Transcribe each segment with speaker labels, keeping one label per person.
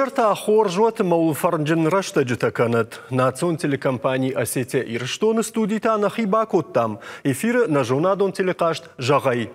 Speaker 1: Уӕ изӕр та хорз уӕт ӕмӕ уыл фӕрнджын рӕстӕджытӕ кӕнӕд. Национ телекомпани «Осетия-Ирыстон»-ы студи та нӕхи бакодтам. Эфиры нӕ зонадон телехъазт «Зӕгъай».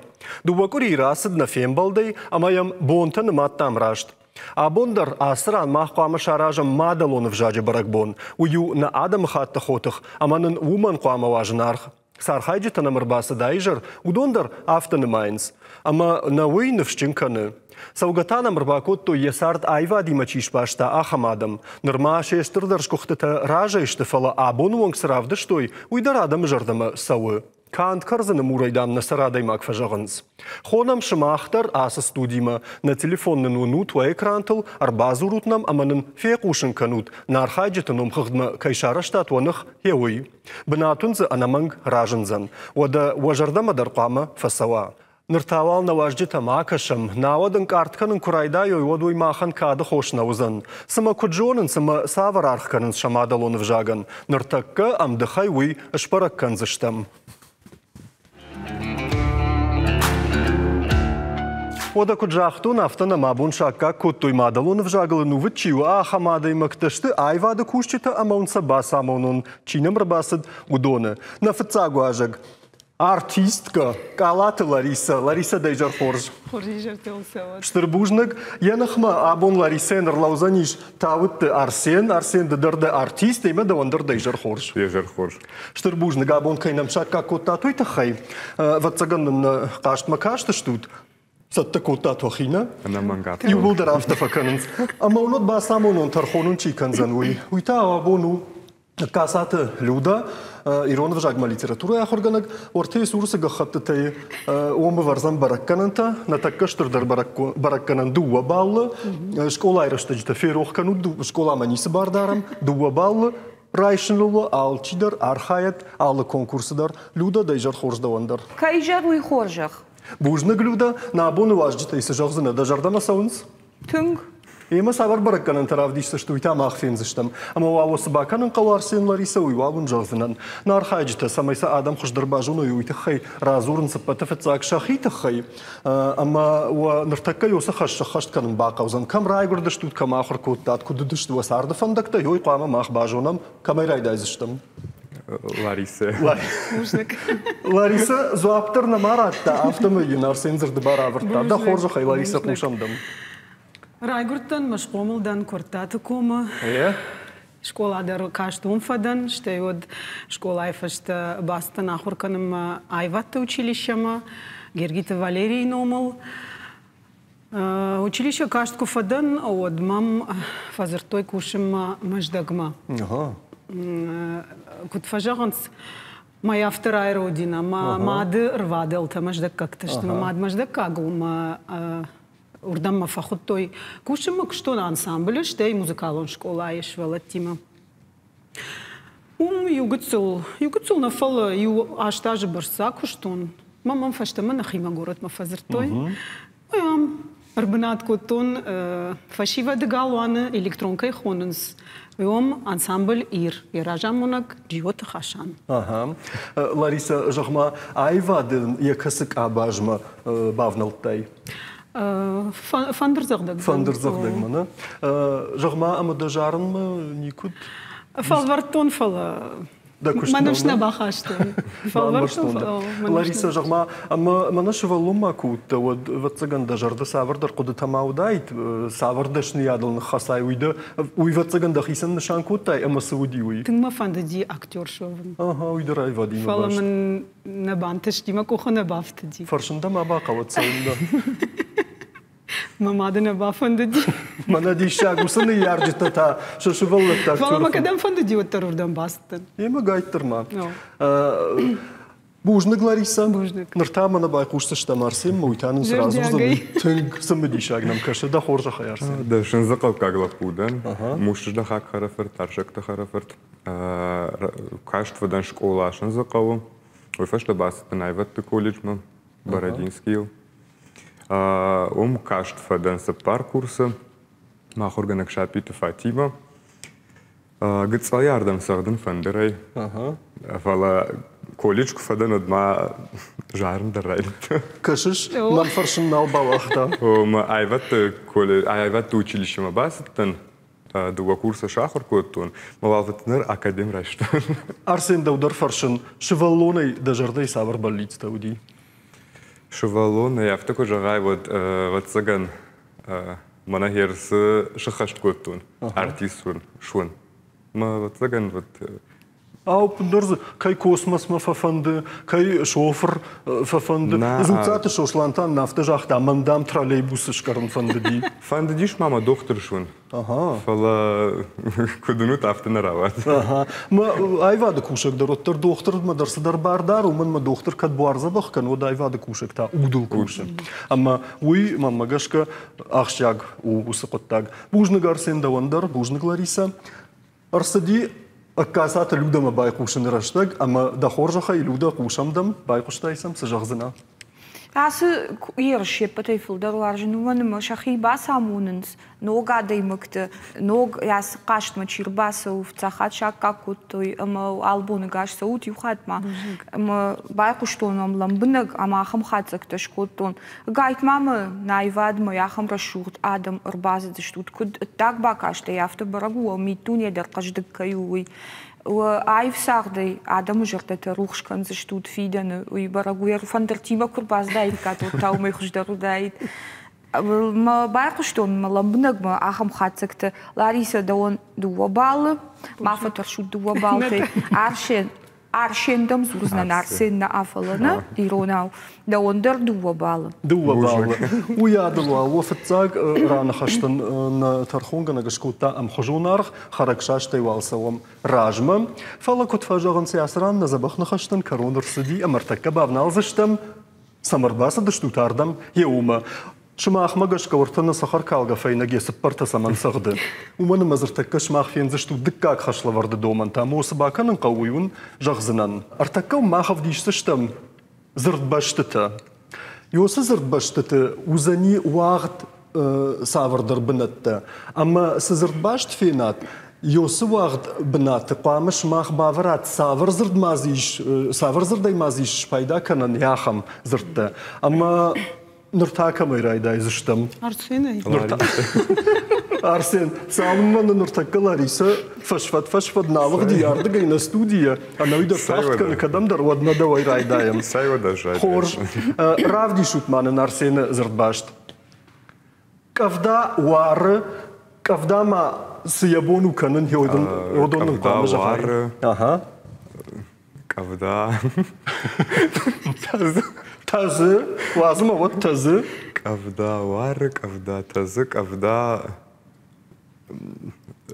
Speaker 1: Дыууӕ къуырийы рацыд нӕ фембӕлдӕй ӕмӕ йӕм бонтӕ нымадтам раст. Абон дӕр ацы ран мах хъуамӕ саразӕм мадӕлон ӕвзаджы бӕрӕгбон. Уый у нӕ адӕмыхатты хотых ӕмӕ нын уымӕн хъуамӕ уа зынаргъ. Цы архайджытӕ нӕм ӕрбацыд а изӕр, уыдон дӕр афтӕ нымайынц. Ӕмӕ нӕ уый ныфсджын кӕны. Цӕугӕ та нӕм ӕрбакодтой, йӕ цард аивадимӕ чи сбаста, ахӕм адӕм. Нырма се стырдӕр сгуыхтытӕ разӕй сты, фӕлӕ абоны онг цы равдыстой, уый дӕр адӕмы зӕрдӕмӕ цӕуы. Канд кӕрдзыны мурӕй, дам, нӕ сӕр адӕймаг фӕзӕгъынц. Хонӕм сымах дӕр ацы студимӕ. Нӕ телефон нын уынут уӕ экрантыл, ӕрбадзурут нӕм ӕмӕ нын фехъусын кӕнут, нӕ архайджыты номхыгъдмӕ кӕй сарӕзтат уӕ ных, йе уый. Бынат уын дзы ӕнӕмӕнг разындзӕн. Уӕдӕ уӕ зӕрдӕмӕ дӕр хъуамӕ фӕцӕуа. Ныр та уал нӕ уазджытӕм акӕсӕм, науӕд ӕнкъард кӕнын куы райдайой, уӕд уый махӕн кады хос нӕ уыдзӕн. Цымӕ куыд зонынц ӕмӕ цавӕр аргъ кӕнынц сӕ мадӕлон ӕвзагӕн? Ныртӕккӕ ӕмдыхӕй уый сбӕрӕг кӕндзыстӕм. Уӕдӕ куыд загътон, афтӕ нӕм абон саккаг кодтой мадӕлон ӕвзагыл ӕнувыд чи у, ахӕм адӕймӕгтӕ сты аивады кусджытӕ ӕмӕ уын сӕ бацамонон, чи нӕм ӕрбацыд, уыдоны. Нӕ фыццаг уазӕг артисткӕ Къалаты Ларисӕ. Ларисӕ, дӕ изӕр хорз.
Speaker 2: Хорз изӕртӕ цӕуӕд.
Speaker 1: Стыр бузныг. Йӕ ныхмӕ абон Ларисӕйӕн ӕрлӕудзӕнис Тауытты Арсен. Арсен, ды дӕр дӕ артист, ӕмӕ дӕуӕн дӕр дӕ изӕр хорз.
Speaker 3: Изӕр хорз.
Speaker 1: Стыр бузныг, абон кӕй нӕм саккаг кодтат, уый тыххӕй. Ӕвӕццӕгӕн нын нӕ хъазтмӕ кастыстут. Цӕттӕ кодтат уӕхи, нӕ?
Speaker 3: Ӕнӕмӕнг афтӕ.
Speaker 1: Иууылдӕр афтӕ фӕкӕнынц. Ӕмӕ уын уӕд бацамонон тӕрхон уын чи кӕндзӕн, уый. Уый та абон у Касаты Люда, ирон ӕвзагмӕ литературӕйы ахуыргӕнӕг, Ортейы цур цы гӕххӕттытӕй уым ӕвӕрдзӕн бӕрӕггӕнӕнтӕ, нӕ тӕккӕ стырдӕр бӕрӕггӕнӕн дыууӕ баллы. Скъолайы рӕстӕджытӕ ферох кӕнут, скъоламӕ ницы бар дарӕм, дыууӕ баллы райсыныл алчидӕр архайӕд алы конкурсы дӕр. Люда, дӕ изӕр хорз дӕуӕн дӕр.
Speaker 4: Кӕй изӕр, уый хорзӕх.
Speaker 1: Бузныг, Люда. Нӕ абоны уазджытӕй цы зӕгъдзынӕ, дӕ зӕрдӕмӕ цӕуынц?
Speaker 4: Тынг.
Speaker 1: Емӕ цавӕр бӕрӕггӕнӕнтӕ равдисдзысты, уый та мах фендзыстӕм. Ӕмӕ уал цы бакӕнын хъӕуы Арсен Ларисӕ, уый уал уын зӕгъдзынӕн. Нӕ архайджытӕ, цӕмӕй сӕ адӕм хуыздӕр базоной, уый тыххӕй радзурынц ӕппӕты фыццаг сӕхи тыххӕй. Ӕмӕ уӕ ныртӕккӕ уыцы хӕс сӕххӕст кӕнын бахъӕудзӕн. Кӕм райгуырдыстут, кӕм ахуыр кодтат, куыд уыдысты уӕ царды фӕндӕгтӕ, уый хъуамӕ мах базонӕм, кӕмӕй райдайдзыстӕм.
Speaker 3: Ларисӕ.
Speaker 2: Бузныг.
Speaker 1: Ларисӕ дзуапп дӕр нӕма радта, афтӕмӕй йын Арсен дзырды бар авӕрдта. Дӕ хорзӕхӕй, Ларисӕ, хъусӕм дӕм.
Speaker 2: Райгуырдтӕн мӕ схъомыл дӕн Куырттаты комы. Скъола дӕр каст уым фӕдӕн, стӕй уӕд скъолайы фӕстӕ бацыдтӕн ахуыр кӕнынмӕ аивӕдты училищемӕ Гергиты Валерийы номыл. Училище каст куы фӕдӕн, уӕд мӕм фӕдзырдтой кусынмӕ Мӕздӕгмӕ. Куыд фӕзӕгъынц, моя вторая родина, мӕ мады рвадӕлтӕ мӕздӕггӕгтӕ сты. Мӕ мад мӕздӕггаг у, мӕ уырдӕм мӕ фӕхуыдтой. Кусынмӕ куыстон ансамблы, стӕй музыкалон скъолайы сывӕллӕттимӕ. Уым иу гыццыл, иу гыццыл нӕ, фӕлӕ иу аст азы бӕрц акуыстон. Мӕ мӕм фӕстӕмӕ нӕхимӕ горӕтмӕ фӕдзырдтой. Ам ӕрбынат кодтон фӕсивӕды галуаны, электрон кӕй хонынц, уым ансамбль «Ир», йӕ разамонӕг Джиоты Хасан.
Speaker 1: Ага. Лариса, зӕгъ-ма, аивады йӕ кӕцы къабазмӕ бавнӕлдтай?
Speaker 2: Фӕндырдзӕгъдӕг.
Speaker 1: Фӕндырдзӕгъдӕгмӕ, нӕ? Зӕгъ-ма, ӕмӕ дӕ зарынмӕ никуыд?
Speaker 2: Фӕлвӕрдтон, фӕлӕ мӕ ныфс нӕ бахастон.
Speaker 1: Фӕлвӕрдтон. Лариса, зӕгъ-ма, ӕмӕ мӕнӕ сывӕллон ма куы уыдтӕ, уӕд, ӕвӕццӕгӕн, дӕ зӕрдӕ цавӕрдӕр хъуыдытӕ ма уыдаид, цавӕр дӕсныйадыл ныххӕцай, уый дӕ, уый, ӕвӕццӕгӕн, дӕхицӕн нысан кодтай ӕмӕ цы уыди, уый?
Speaker 2: Тынг мӕ фӕндыди актер суӕвын.
Speaker 1: Ага, уый дӕр аивадимӕ
Speaker 2: Фӕлӕ мын нӕ бантысти, мӕ къухы нӕ бафтыди.
Speaker 1: Фӕрсын дӕ ма бахъӕуӕд цӕуылнӕ?
Speaker 2: Мӕ мады нӕ бафӕндыди.
Speaker 1: Мӕнӕ диссаг, уыцы ныййарджытӕ та сӕ сывӕллӕттӕ
Speaker 2: Фӕлӕ мӕ кӕдӕм фӕндыди, уӕддӕр уырдӕм бацыдтӕн.
Speaker 1: Емӕ гайддӕр ма. Бузныг, Лариса.
Speaker 2: Бузныг.
Speaker 1: Ныр та мӕнӕ байхъусдзыстӕм Арсенмӕ, уый та нын цы радзурдзӕн, тынг цымыдисаг нӕм кӕсы. Дӕ хорзӕхӕй, Арсен.
Speaker 3: Дӕ сындзыхъӕуккаг лӕппу дӕн. Мусыздӕхӕг хӕрӕфырт, Арсӕгты хӕрӕфырт. Каст фӕдӕн скъола Сындзыхъӕуы. Уый фӕстӕ бацыдтӕн аивӕдты колледжмӕ Бородинскийыл. Уым каст фӕдӕн цыппар курсы. Мӕ ахуыргӕнӕг Сапиты Фатимӕ. Гыццӕй ардӕм цӕгъдын фӕндырӕй. Фӕлӕ колледж куы фӕдӕн, уӕд ма Зарын дӕр райдыдта.
Speaker 1: Кӕсыс, мӕн фӕрсын нал бауагъта.
Speaker 3: О, мӕ аивӕдты колледж, аивӕдты училищемӕ бацыдтӕн, дыууӕ курсы сахуыр кодтон, мӕ уал ныр академ райстон.
Speaker 1: Арсен, дӕу дӕр фӕрсын, сывӕллонӕй дӕ зӕрдӕйы цавӕр бӕллицтӕ уыди?
Speaker 3: Сывӕллонӕй афтӕ куы зӕгъай, уӕд, ӕвӕццӕгӕн, мӕнӕ херцы сыххӕст кодтон, артист суын. Мӕ, ӕвӕццӕгӕн, вот
Speaker 1: Ау, ӕппындӕр дзы кӕй космосмӕ фӕфӕнды, кӕй шофыр фӕфӕнды. Дзуццаты Сослан та нын афтӕ загъта, мӕн, дам, троллейбусы скъӕрын фӕндыди.
Speaker 3: Фӕндыдис ма мӕ дохтыр суын. Фӕлӕ куыд уынут, афтӕ нӕ рауад.
Speaker 1: Мӕ аивады кусӕг дӕр уӕддӕр дохтырмӕ дӕр цыдӕр бар дары, уымӕн мӕ дохтыр кӕд буар дзӕбӕх кӕны, уӕд аивады кусӕг та удыл кусы. Ӕмӕ уый, мӕнмӕ гӕсгӕ, ахсджиаг у уыцы хъуыддаг. Бузныг, Арсен, дӕуӕн дӕр, бузныг, Ларисӕ. Ӕрцыди Ӕгкацаты Людӕмӕ байхъусыны рӕстӕг ӕмӕ дӕ хорзӕхӕй, Людӕ, хъусӕм дӕм, байхъуыстай сӕм, цы зӕгъдзынӕ?
Speaker 4: Ацы ерыс се ппӕтӕй фылдӕр уарзын, уымӕн ӕмӕ сӕхи бацамонынц ног адӕймӕгты, ног ацы хъазтмӕ чи рбацӕуы, фыццаг хатт саккаг кодтой ӕмӕ албоны гас цӕут иу хатт ма. Ӕмӕ байхъуыстон ӕм лӕмбынӕг ӕмӕ ахӕм хатдзӕгтӕ скодтон. Ӕгайтма мӕ аивадмӕ ахӕм рӕсугъд адӕм ӕрбацыдыстут, куыд ӕддаг бакастӕй, афтӕ бӕрӕг у, миддуне дӕр хъӕздыг кӕй у, уый. Аив цагъдӕй адӕмы зӕрдӕтӕ рухс кӕндзыстут фидӕны, уый бӕрӕг у. Фӕндыртимӕ куы рбаздаиккат, уӕд та уымӕй хуыздӕр уыдаид. Мӕ байхъуыстон мӕ лӕмбынӕгмӕ ахӕм хатдзӕгтӕ. Ларисӕ, дӕуӕн дыууӕ баллы, ма фӕтӕрсут дыууӕ баллтӕй. Арсен, Арсен дӕм дзурдзынӕн, Арсен нӕ фӕлӕ нӕ иронау. Дӕуӕн дӕр дыууӕ баллы.
Speaker 1: Дыууӕ баллы. Уый адыл уал уӕ фыццаг раныхӕстӕн нӕ тӕрхонгӕнӕг скодта ӕмхуызон аргъ, хӕрӕгсастӕй уал цӕуӕм размӕ. Фӕлӕ куыд фӕзӕгъынц, ацы ран нӕ дзӕбӕх ныхӕстӕн кӕрон ӕрцыди ӕмӕ ӕртӕккӕ бавналдзыстӕм, цӕмӕ ӕрбацыдыстут ардӕм, йе уымӕ. Сымахмӕ гӕсгӕ уӕртӕ нӕ цӕхӕркалгӕ фӕйнӕг йӕ цыппӕртӕ цӕмӕн цӕгъды? Уымӕн ӕмӕ дзырдтӕккӕ сымах фендзыстут дыккаг хӕслӕвӕрды домӕнтӕ ӕмӕ цы бакӕнын хъӕуы, уый уын зӕгъдзынӕн. Ӕртӕккӕ мах ӕвдисдзыстӕм дзырдбӕстытӕ. Ёсы дзырдбӕстыты уыдзӕни уагъд цавӕрдӕр бынӕттӕ. Ӕмӕ цы дзырдбаст фенат, ёсы уагъд бынаты хъуамӕ сымах бавӕрат, цавӕр дзырд ма дзы ис, цавӕр дзырдӕй ма дзы ис спайда кӕнӕн, ахӕм дзырдтӕ. Ӕмӕ Ныр та кӕмӕй райдайдзыстӕм?
Speaker 2: Арсенӕй.
Speaker 1: Арсен, цалынмӕ нын ныртӕккӕ Ларисӕ фӕсфӕд-фӕсфӕд налыгъди ардыгӕй нӕ студийӕ, ӕнӕуи дӕр тагъд кӕны кӕдӕмдӕр, уӕд нӕ дӕуӕй райдайӕм. Хорз. Равдисут ма нын Арсены дзырдбаст. Къӕвда уары, къӕвда ма цы йӕ бон у кӕнын, уыдон нын хъуамӕ зӕгъай. Ага.
Speaker 3: Къӕвда.
Speaker 1: Тӕзы. Уадзы мӕ уӕд тӕзы.
Speaker 3: Къӕвда уары, къӕвда тӕзы, къӕвда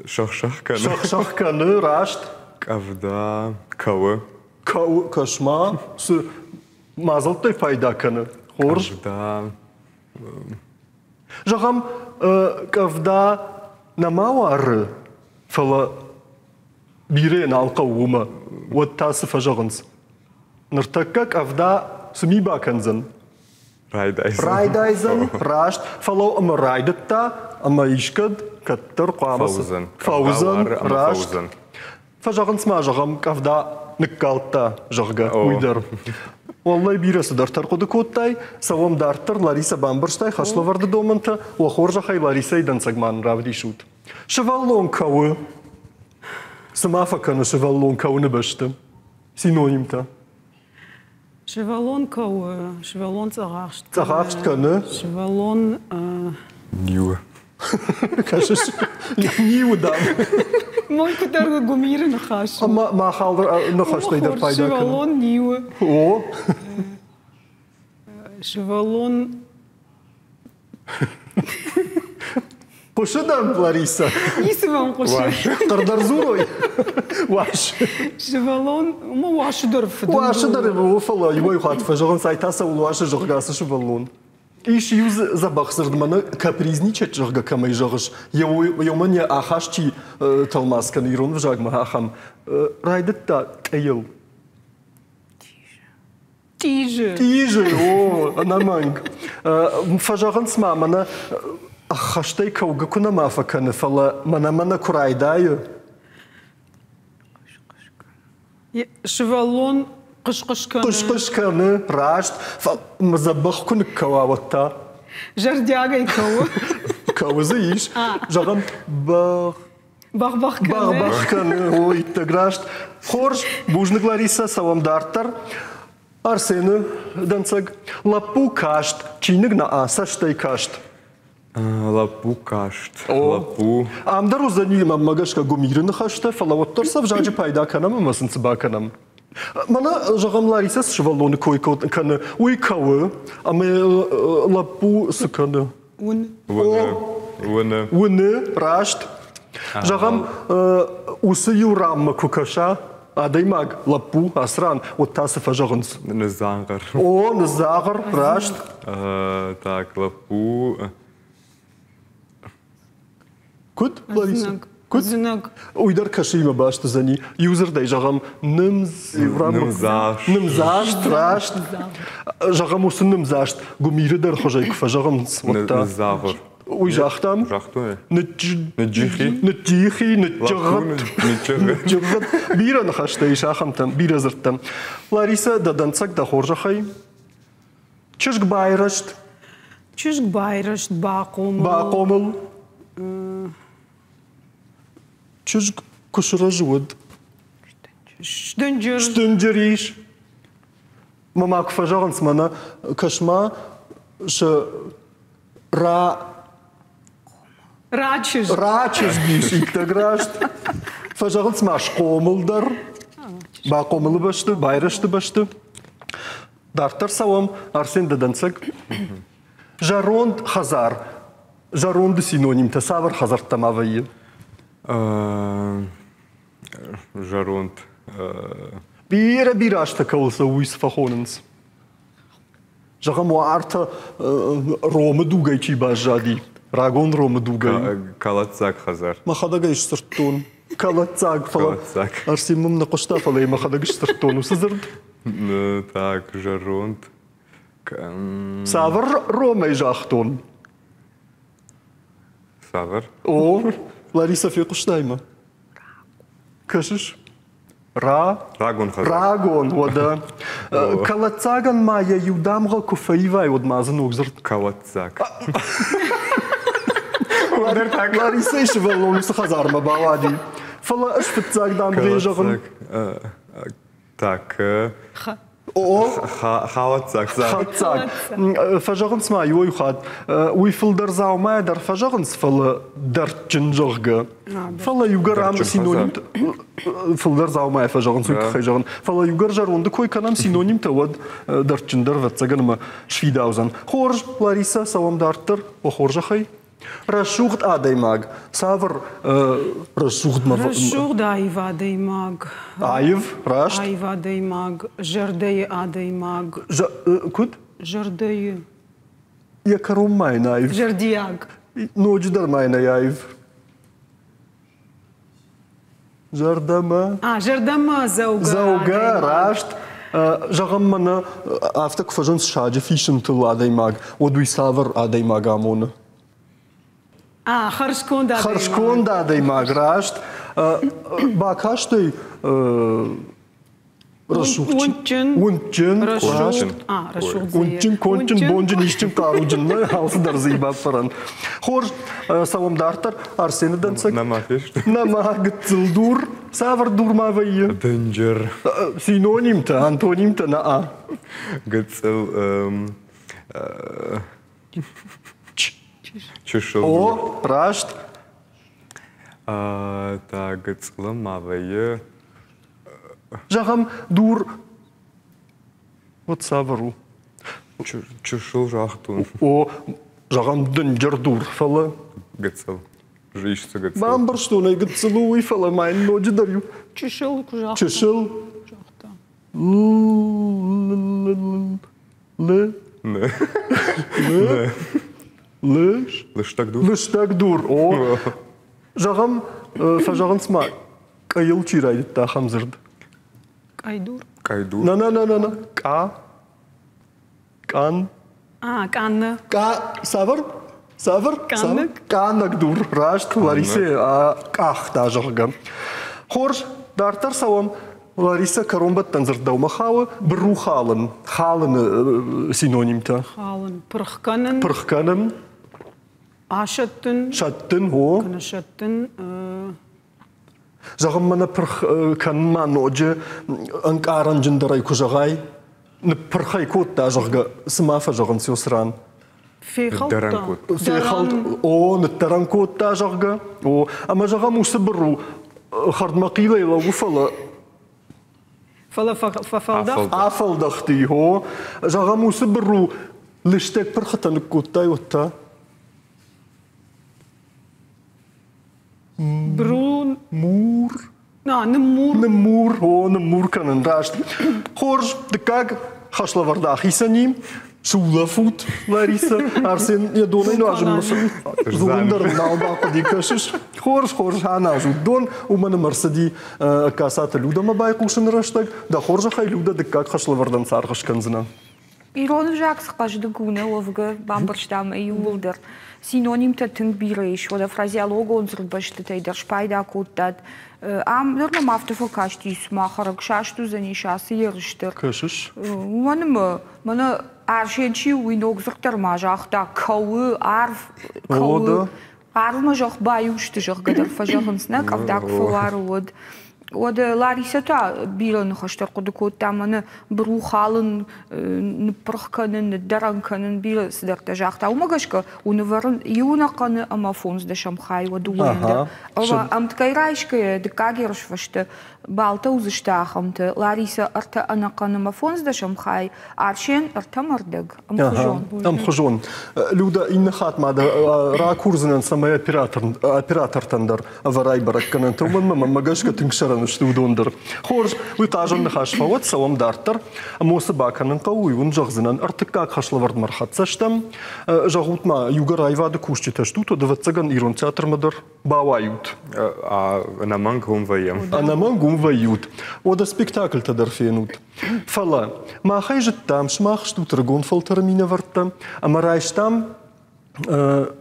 Speaker 3: сӕх-сӕх кӕны.
Speaker 1: Сӕх-сӕх кӕны, раст.
Speaker 3: Къӕвда кӕуы.
Speaker 1: Кӕуы, кӕс-ма, цы мадзӕлттӕй пайда кӕны. Хорз.
Speaker 3: Къӕвда.
Speaker 1: Зӕгъӕм, къӕвда нӕма уары, фӕлӕ бирӕ нал хъӕуы уымӕ, уӕд та цы фӕзӕгъынц? Ныртӕккӕ къӕвда цы ми бакӕндзӕн?
Speaker 3: Райдайдзӕн.
Speaker 1: Райдайдзӕн, раст. Фӕлӕ ӕмӕ райдыдта, ӕмӕ искӕд кӕддӕр хъуамӕ
Speaker 3: фӕуыдзӕн.
Speaker 1: Фӕуыдзӕн, раст. Фӕзӕгъынц ма, зӕгъӕм, къӕвда ныккалдта, зӕгъгӕ, уый дӕр. Уӕллӕй бирӕ цыдӕртӕ ӕрхъуыды кодтай. Цӕуӕм дарддӕр, Ларисӕ бамбӕрстай хӕслӕвӕрды домӕнтӕ. Уӕ хорзӕхӕй Ларисӕйы дӕнцӕг ма нын равдисут. Сывӕллон кӕуы. Цы ма фӕкӕны сывӕллон кӕуыны бӕсты? Синонимтӕ.
Speaker 2: Сывӕллон кӕуы, сывӕллон цъӕгъахст кӕны.
Speaker 1: Цъӕгъахст кӕны.
Speaker 2: Сывӕллон
Speaker 3: Ниуы.
Speaker 1: Кӕсыс? Ниуы, дам.
Speaker 2: Мой куыддӕр гуымиры ныхас.
Speaker 1: Ӕмӕ мах алы ныхӕстӕй дӕр пайда кӕнӕм.
Speaker 2: Сывӕллон ниуы.
Speaker 1: О.
Speaker 2: Сывӕллон
Speaker 1: Хъуысы дӕм, Ларисӕ?
Speaker 2: Ницы мӕм хъуысы.
Speaker 1: Хъӕрдӕр дзурой? Уас.
Speaker 2: Сывӕллон, ма уасы дӕр фыдындур.
Speaker 1: Уасы дӕр у, фӕлӕ иуӕй хатт фӕзӕгъынц, ай та цӕуыл уасы, зӕгъгӕ, ацы сывӕллон. Ис иу дзӕбӕх дзырд, мӕнӕ капризничать, зӕгъгӕ, кӕмӕй зӕгъыс, еумӕн йӕ ахаст чи тӕлмац кӕны ирон ӕвзагмӕ, ахӕм. Райдыдта тъӕйыл.
Speaker 2: Тъизы.
Speaker 1: Тъизы, о, ӕнӕмӕнг. Фӕзӕгъынц ма, мӕнӕ ӕххӕстӕй кӕугӕ куы нӕма фӕкӕны, фӕлӕ мӕнӕ-мӕнӕ куы райдайы.
Speaker 2: Сывӕллон. Хъыс-хъыс кӕны.
Speaker 1: Хъыс-хъыс кӕны, раст. Дзӕбӕх куы ныккӕуа, уӕд та?
Speaker 2: Зӕрдиагӕй кӕуы.
Speaker 1: Кӕуы дзы ис. Зӕгъӕм, бӕх.
Speaker 2: Бӕх-бӕх кӕны.
Speaker 1: Бӕх-бӕх кӕны, о, иттӕг раст. Хорз, бузныг, Ларисӕ, цӕуӕм дарддӕр. Арсены дӕнцӕг. Лӕппу каст, чиныг нӕ цӕстӕй каст.
Speaker 3: Лӕппу каст. Лӕппу.
Speaker 1: Ам дӕр уыдзӕни, мӕнмӕ гӕсгӕ, гуымиры ныхӕстӕ, фӕлӕ уӕддӕр сӕ ӕвзаджы пайда кӕнӕм ӕмӕ сын цы бакӕнӕм. Мӕнӕ, зӕгъӕм, Ларисӕ цы сывӕллоны кой кӕны, уый кӕуы, ӕмӕ лӕппу цы кӕны?
Speaker 2: Уыны.
Speaker 3: Уыны.
Speaker 1: Уыны, раст. Зӕгъӕм, уыцы иу ранмӕ куы кӕса, адӕймаг, лӕппу, ацы ран, уӕд та цы фӕзӕгъынц?
Speaker 3: Ныззагъыр.
Speaker 1: О, ныззагъыр, раст.
Speaker 3: Так, лӕппу.
Speaker 1: Куыд, Лариса? Куыд?
Speaker 2: Зынӕг.
Speaker 1: Уый дӕр кӕсыимӕ баст уыдзӕни. Иу дзырдӕй зӕгъӕм, нымдз...
Speaker 3: Нымдзаст.
Speaker 1: Нымдзаст, раст. Зӕгъӕм, уыцы нымдзаст гуымиры дӕр хуызӕй куы фӕзӕгъынц, уӕд та...
Speaker 3: Ныззагъыр.
Speaker 1: Уый загътам?
Speaker 3: Загътой.
Speaker 1: Ныджджихи. Ныджджихи, ныджджыгъгъыт. Ныджджыгъгъыт. Бирӕ ныхӕстӕ ис ахӕмтӕм, бирӕ дзырдтӕм. Ларисӕ, дӕ дӕнцӕг дӕ хорзӕхӕй. Чызг байрӕзт.
Speaker 2: Чызг байрӕзт, бахъомыл.
Speaker 1: Бахъомыл. Чызг куы сырӕзы, уӕд.
Speaker 2: Сдынджыр.
Speaker 1: Сдынджыр ис. Мӕ ма куы фӕзӕгъынц, мӕнӕ кӕс-ма, сӕ ра
Speaker 2: Рачызг.
Speaker 1: Рачызг ис иттӕг раст. Фӕзӕгъынц ма схъомыл дӕр. Бахъомылы бӕсты, байрӕзты бӕсты. Дарддӕр цӕуӕм, Арсен дӕ дӕнцӕг. Зӕронд хӕдзар. Зӕронды синонимтӕ цавӕр хӕдзӕрттӕ ма вӕййы?
Speaker 3: Зӕронд.
Speaker 1: Бирӕ-бирӕ азтӕ кӕуыл цӕуы, уый цы фӕхонынц? Зӕгъӕм, уартӕ Ромы дугӕй чи баззади, рагон Ромы дугӕй.
Speaker 3: Кӕлӕддзаг хӕдзар.
Speaker 1: Мӕхӕдӕг ӕй сдзырдтон. Кӕлӕддзаг, фӕлӕ Арсен мӕм нӕ хъуыста, фӕлӕ мӕхӕдӕг сдзырдтон уыцы дзырд.
Speaker 3: Так, зӕронд.
Speaker 1: Цавӕр Ромӕй загътон?
Speaker 3: Цавӕр?
Speaker 1: О, Ларисӕ, фехъуыстай мӕ? Кӕсыс? Ра?
Speaker 3: Рагон хӕдзар.
Speaker 1: Рагон, уӕдӕ. Кӕлӕддзагӕн ма йӕ иу дамгъӕ куы фӕивай, уӕд ма дзы ног дзырд.
Speaker 3: Кӕлӕддзаг.
Speaker 1: Ларисӕйы сывӕллон уыцы хӕдзармӕ бауади. Фӕлӕ ӕз фыццаг дамгъӕйы зӕгъын.
Speaker 3: Так.
Speaker 1: О,
Speaker 3: хауӕццаг.
Speaker 1: Хауӕццаг. Фӕзӕгъынц ма иуӕй хатт, уый фылдӕр дзаумайӕ дӕр фӕзӕгъынц, фӕлӕ дӕрдджын, зӕгъгӕ. Фӕлӕ иугӕр ам синонимтӕ фылдӕр дзаумайӕ фӕзӕгъынц, уый тыххӕй зӕгъын. Фӕлӕ иугӕр зӕронды кой кӕнӕм синонимтӕ, уӕд дӕрдджындӕр, ӕвӕццӕгӕн, ӕмӕ сфидаудзӕн. Хорз, Ларисӕ, цӕуӕм дарддӕр. О хорзӕхӕй. Рӕсугъд адӕймаг. Цавӕр рӕсугъдмӕ?
Speaker 2: Рӕсугъд аив адӕймаг.
Speaker 1: Аив, раст?
Speaker 2: Аив адӕймаг, зӕрдӕйы адӕймаг.
Speaker 1: Куыд?
Speaker 2: Зӕрдӕйы.
Speaker 1: Йӕ кӕрон ма йын аив.
Speaker 2: Зӕрдиаг.
Speaker 1: Ноджыдӕр ма йын ӕй аив. Зӕрдӕмӕ.
Speaker 2: А, зӕрдӕмӕ дзӕугӕ.
Speaker 1: Дзӕугӕ, раст. Зӕгъӕм, мӕнӕ афтӕ куы фӕзынц саджы фисынтыл адӕймаг, уӕд уый цавӕр адӕймаг амоны?
Speaker 2: А, хӕрзконд адӕймаг.
Speaker 1: Хӕрзконд адӕймаг, раст. Бакастӕй рӕсугъд.
Speaker 2: Уындджын.
Speaker 1: Уындджын.
Speaker 2: Рӕсугъд.
Speaker 1: Уындджын, конджын, бонджын, исджын, хъаруджын. Алцыдӕр дзы баппарӕн. Хорз, цӕуӕм дарддӕр. Арсены дӕнцӕг.
Speaker 3: Нӕма фесты.
Speaker 1: Нӕма гыццыл дур. Цавӕр дур ма вӕййы?
Speaker 3: Дынджыр.
Speaker 1: Синонимтӕ, антонимтӕ нӕ.
Speaker 3: Гыццыл. Чысыл.
Speaker 1: О, раст.
Speaker 3: Та гыццылы ма вӕййы.
Speaker 1: Зӕгъӕм, дур вот цавӕр у?
Speaker 3: Чысыл загътон.
Speaker 1: О, зӕгъӕм, дынджыр дур, фӕлӕ...
Speaker 3: Гыццыл. Ис дзы гыццыл.
Speaker 1: Бамбӕрстон ӕй, гыццыл у уый, фӕлӕ ма йын ноджыдӕр иу...
Speaker 2: Чысыл куы загъта.
Speaker 1: Чысыл.
Speaker 2: Загъта.
Speaker 1: Л.
Speaker 3: Н.
Speaker 1: Л. Л.
Speaker 3: Лыстӕг дур.
Speaker 1: Лыстӕг дур, о. Зӕгъӕм, фӕзӕгъынц ма, къӕйыл чи райдыдта, ахӕм дзырд.
Speaker 2: Къӕйдур.
Speaker 3: Къӕйдур.
Speaker 1: На на на на на. Къа. Къан.
Speaker 2: А, къаннӕ.
Speaker 1: Къа. Цавӕр? Цавӕр?
Speaker 2: Къаннӕг.
Speaker 1: Къаннӕг дур. Раст, Ларисӕ къахта, зӕгъгӕ. Хорз, дарддӕр цӕуӕм. Лариса, кӕронбӕттӕн дзырд дӕумӕ хауы быру халын, халыны синонимтӕ.
Speaker 2: Халын, пырх кӕнын.
Speaker 1: Пырх кӕнын.
Speaker 2: Асӕттын.
Speaker 1: Сӕттын, о.
Speaker 2: Кӕнӕ сӕттын.
Speaker 1: Зӕгъын мӕнӕ пырх кӕнынмӕ ноджы ӕнкъарӕнджындӕрӕй куы зӕгъай, ныппырх ӕй кодта, зӕгъгӕ, цыма фӕзӕгъынц уыцы ран.
Speaker 2: Фехӕлдта.
Speaker 1: Фехӕлд, о, ныддӕрӕн кодта, зӕгъгӕ. О, ӕмӕ зӕгъӕм, уыцы быру хӕрдмӕ хъилӕй лӕууы, фӕлӕ
Speaker 2: Фӕлӕ фӕфӕлдӕхт.
Speaker 1: Афӕлдӕхти, о. Зӕгъӕм, уыцы быру лыстӕг пырхытӕ ныккодтай, уӕд та?
Speaker 2: Брун.
Speaker 1: Мур.
Speaker 2: А, ныммур.
Speaker 1: Ныммур, о, ныммур кӕнын, раст. Хорз, дыккаг хӕслӕвӕрд ахицӕн и. Сулӕфут, Лариса. Арсен йӕ донӕй нуазынмӕ дзурын дӕр нал бахъуыди, кӕсыс? Хорз, хорз, аназут дон. Уымӕн ӕмӕ ӕрцыди Касаты Людӕмӕ байхъусыны рӕстӕг. Дӕ хорзӕхӕй, Людӕ, дыккаг хӕслӕвӕрдӕн цы аргъ скӕндзынӕ?
Speaker 4: Ирон ӕвзаг цы хъӕздыг у, нӕ уӕвгӕ бамбӕрстам ӕй иууылдӕр. Синонимтӕ тынг бирӕ ис, уӕдӕ фразеологон дзырдбӕстытӕй дӕр спайда кодтат. Ам ныр мӕм афтӕ фӕкасти, цыма хӕрӕгсаст уыдзӕнис ацы ерыс дӕр.
Speaker 1: Кӕсыс?
Speaker 4: Уымӕн ӕмӕ мӕнӕ Арсен чи у, уый ног дзырд дӕр ма загъта, кӕуы, арв, кӕуы. Арвмӕ зӕхх баиу сты, зӕгъгӕ дӕр фӕзӕгъынц, нӕ къӕвда куы фӕуары, уӕд. Уӕд Ларисӕ та бирӕ ныхӕстӕ хъуыды кодта, мӕнӕ быру халын, ныппырх кӕнын, ныддӕрӕн кӕнын, бирӕ цыдӕртӕ загъта. Уымӕ гӕсгӕ уынывӕрын иу ӕнӕхъӕны ӕмӕ фондздӕсӕм хай уӕ дыууӕйӕн дӕр. Ӕмӕ ӕмткӕй райсгӕйӕ дыккаг ерысфӕсты балтӕ уыдзысты ахӕмты. Ларисӕ ӕртӕ ӕнӕхъӕн ӕмӕ фондздӕсӕм хай, Арсен ӕртӕ мӕрдӕг.
Speaker 1: Ӕмхуызон. Ӕмхуызон. Люда, иннӕ хатт ма дӕ ракурдзынӕн, цӕмӕй оператортӕн дӕр ӕвӕрай бӕрӕггӕнӕнтӕ, уымӕн ӕмӕ мӕнмӕ гӕсгӕ тынг сӕрӕн сты уыдон дӕр. Хорз, уый хъазӕн ныхас фӕуӕд, цӕуӕм дарддӕр. Ӕмӕ цы бакӕнын хъӕуы, уый уын зӕгъдзынӕн. Ӕртыккаг хӕслӕвӕрдмӕ ӕрхӕццӕ стӕм. Зӕгъут-ма, иугӕр аивады кусджытӕ стут, уӕд, ӕвӕццӕгӕн, ирон театрмӕ дӕр бауайут.
Speaker 3: Ӕнӕмӕнг уым вӕййӕм.
Speaker 1: Ӕнӕмӕнг уым вӕййут. Уӕдӕ спектакльтӕ дӕр фенут. Фӕлӕ махӕй зыдтам, сымах стут ӕрыгон фӕлтӕры минӕвӕрттӕ, ӕмӕ райстам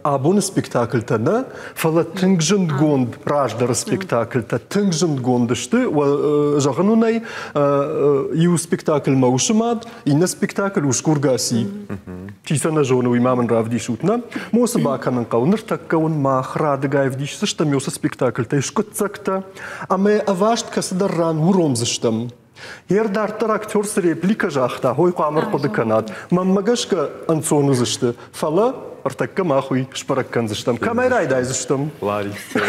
Speaker 1: абоны спектакльтӕ нӕ, фӕлӕ тынг зындгонд раздӕры спектакльтӕ тынг зындгонд сты. Зӕгъын уын ӕй, иу спектакль «Мӕ усы мад», иннӕ спектакль «Усгур Гаси». Чи сӕ нӕ зоны, уый ма мын равдисут, нӕ? Мосы бакӕнын хъӕуы. Ныртӕккӕ уын мах радыгай ӕвдисдзыстӕм уыцы спектакльтӕй скъуыддзӕгтӕ ӕмӕ ӕваст кӕцыдӕр ран уромдзыстӕм. Йе дарддӕр актер цы репликӕ загъта, уый хъуамӕ ӕрхъуыды кӕнат. Мӕнмӕ гӕсгӕ ӕнцон уыдзысты, фӕлӕ ӕртӕккӕ мах уый сбӕрӕг кӕндзыстӕм. Кӕмӕй райдайдзыстӕм?
Speaker 3: Ларисӕ.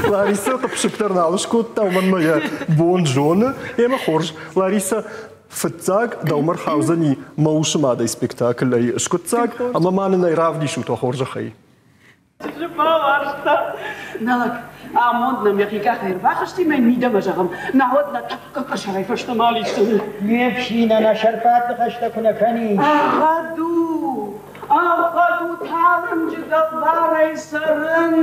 Speaker 1: Ларисӕ хъыпп-сыпп дӕр нал скодта, уымӕн ма йӕ бон зоны. Ӕмӕ хорз, Ларисӕ, фыццаг дӕумӕ рхаудзӕни мӕ усы мадӕй спектаклӕй скъуыддзаг, ӕмӕ ма нын ӕй равдисут уӕ хорзӕхӕй.
Speaker 5: Чызджы бауарзта. Нӕ лӕг, амонд нӕм йӕхи къахӕй ӕрбахызти мӕ мидӕмӕ зӕгъӕм, науӕд нӕ тӕккӕ къӕсӕрӕй фӕстӕмӕ алидздзӕни.
Speaker 6: Не фсинӕн ӕсӕрфат ныхӕстӕ куы нӕ кӕнис.
Speaker 5: Ӕгъгъӕд у, ӕгъгъӕд у талынджы дӕлбарӕй цӕрын.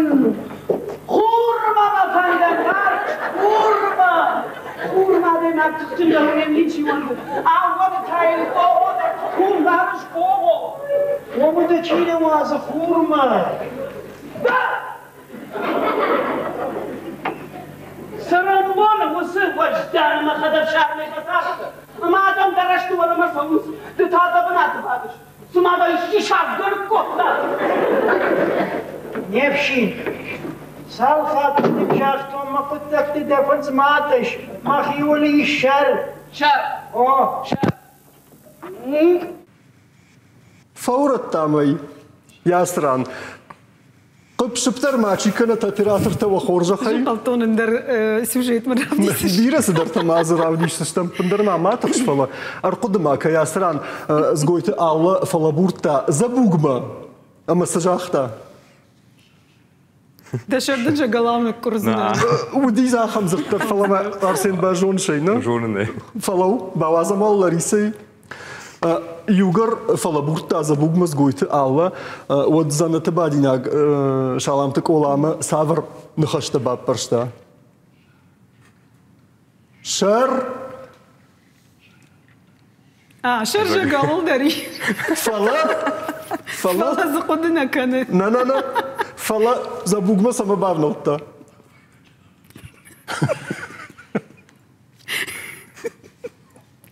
Speaker 5: Хурмӕ мӕ фӕнды, карз хурмӕ! Хурмӕ адӕймаг тыхджын дӕр ничи уӕнды. Аууоны та йыл къогъо дӕр хурварс къогъо.
Speaker 6: Уымы дӕ чи нӕ уадзы хурмӕ?
Speaker 5: Цӕрӕнбоны уыцы уӕздан ӕмӕ хӕдӕфсармӕй фӕцахты, ӕмӕ адӕм дӕ рӕзты уӕлӕмӕ цӕуынц, ды та дӕ бынаты бадыс. Цыма дӕ исчи сафгӕ ныккодта.
Speaker 6: Не фсин, цал хатты дын загътон, мӕ хъуыддӕгты дӕ фындз ма атъыс, мӕхиуыл ис сӕр.
Speaker 5: Сӕр.
Speaker 6: О.
Speaker 5: Сӕр.
Speaker 1: Фӕурӕдтам ӕй. Йӕ ран. Хъыпп-сыпп дӕр ма чи кӕнӕт оператортӕ уӕ хорзӕхӕй.
Speaker 2: Хъалтон ӕндӕр сюжетмӕ равдисдзыстӕм.
Speaker 1: Бирӕ цыдӕртӕ ма дзы равдисдзыстӕм, ӕндӕр ма ма тыхс, фӕлӕ ӕрхъуыды ма кӕй ацы ран Дзгойты Алла фӕлӕбурдта дзӕбугмӕ ӕмӕ цы загъта?
Speaker 2: Дӕ сӕр дын зӕгӕлау ныкъкъуырдзынӕ.
Speaker 1: Уыди дзы ахӕм дзырдтӕ, фӕлӕ мӕ Арсен базоныс ӕй, нӕ?
Speaker 3: Зонын ӕй.
Speaker 1: Фӕлӕуу, бауадзӕм уал Ларисӕйы. Иугӕр фӕлӕбурдта дзӕбугмӕ Дзгойты Алла, уӕд дзӕнӕты бадинаг Саламты Къоламӕ цавӕр ныхӕстӕ баппӕрста? Сӕр
Speaker 2: А, сӕр зӕгӕлыл дӕр и.
Speaker 1: Фӕлӕ, фӕлӕ
Speaker 2: Фӕлӕ дзы хъуыды нӕ кӕны.
Speaker 1: Нӕ, нӕ, нӕ. Фӕлӕ дзӕбугмӕ цӕмӕ бавнӕлдта?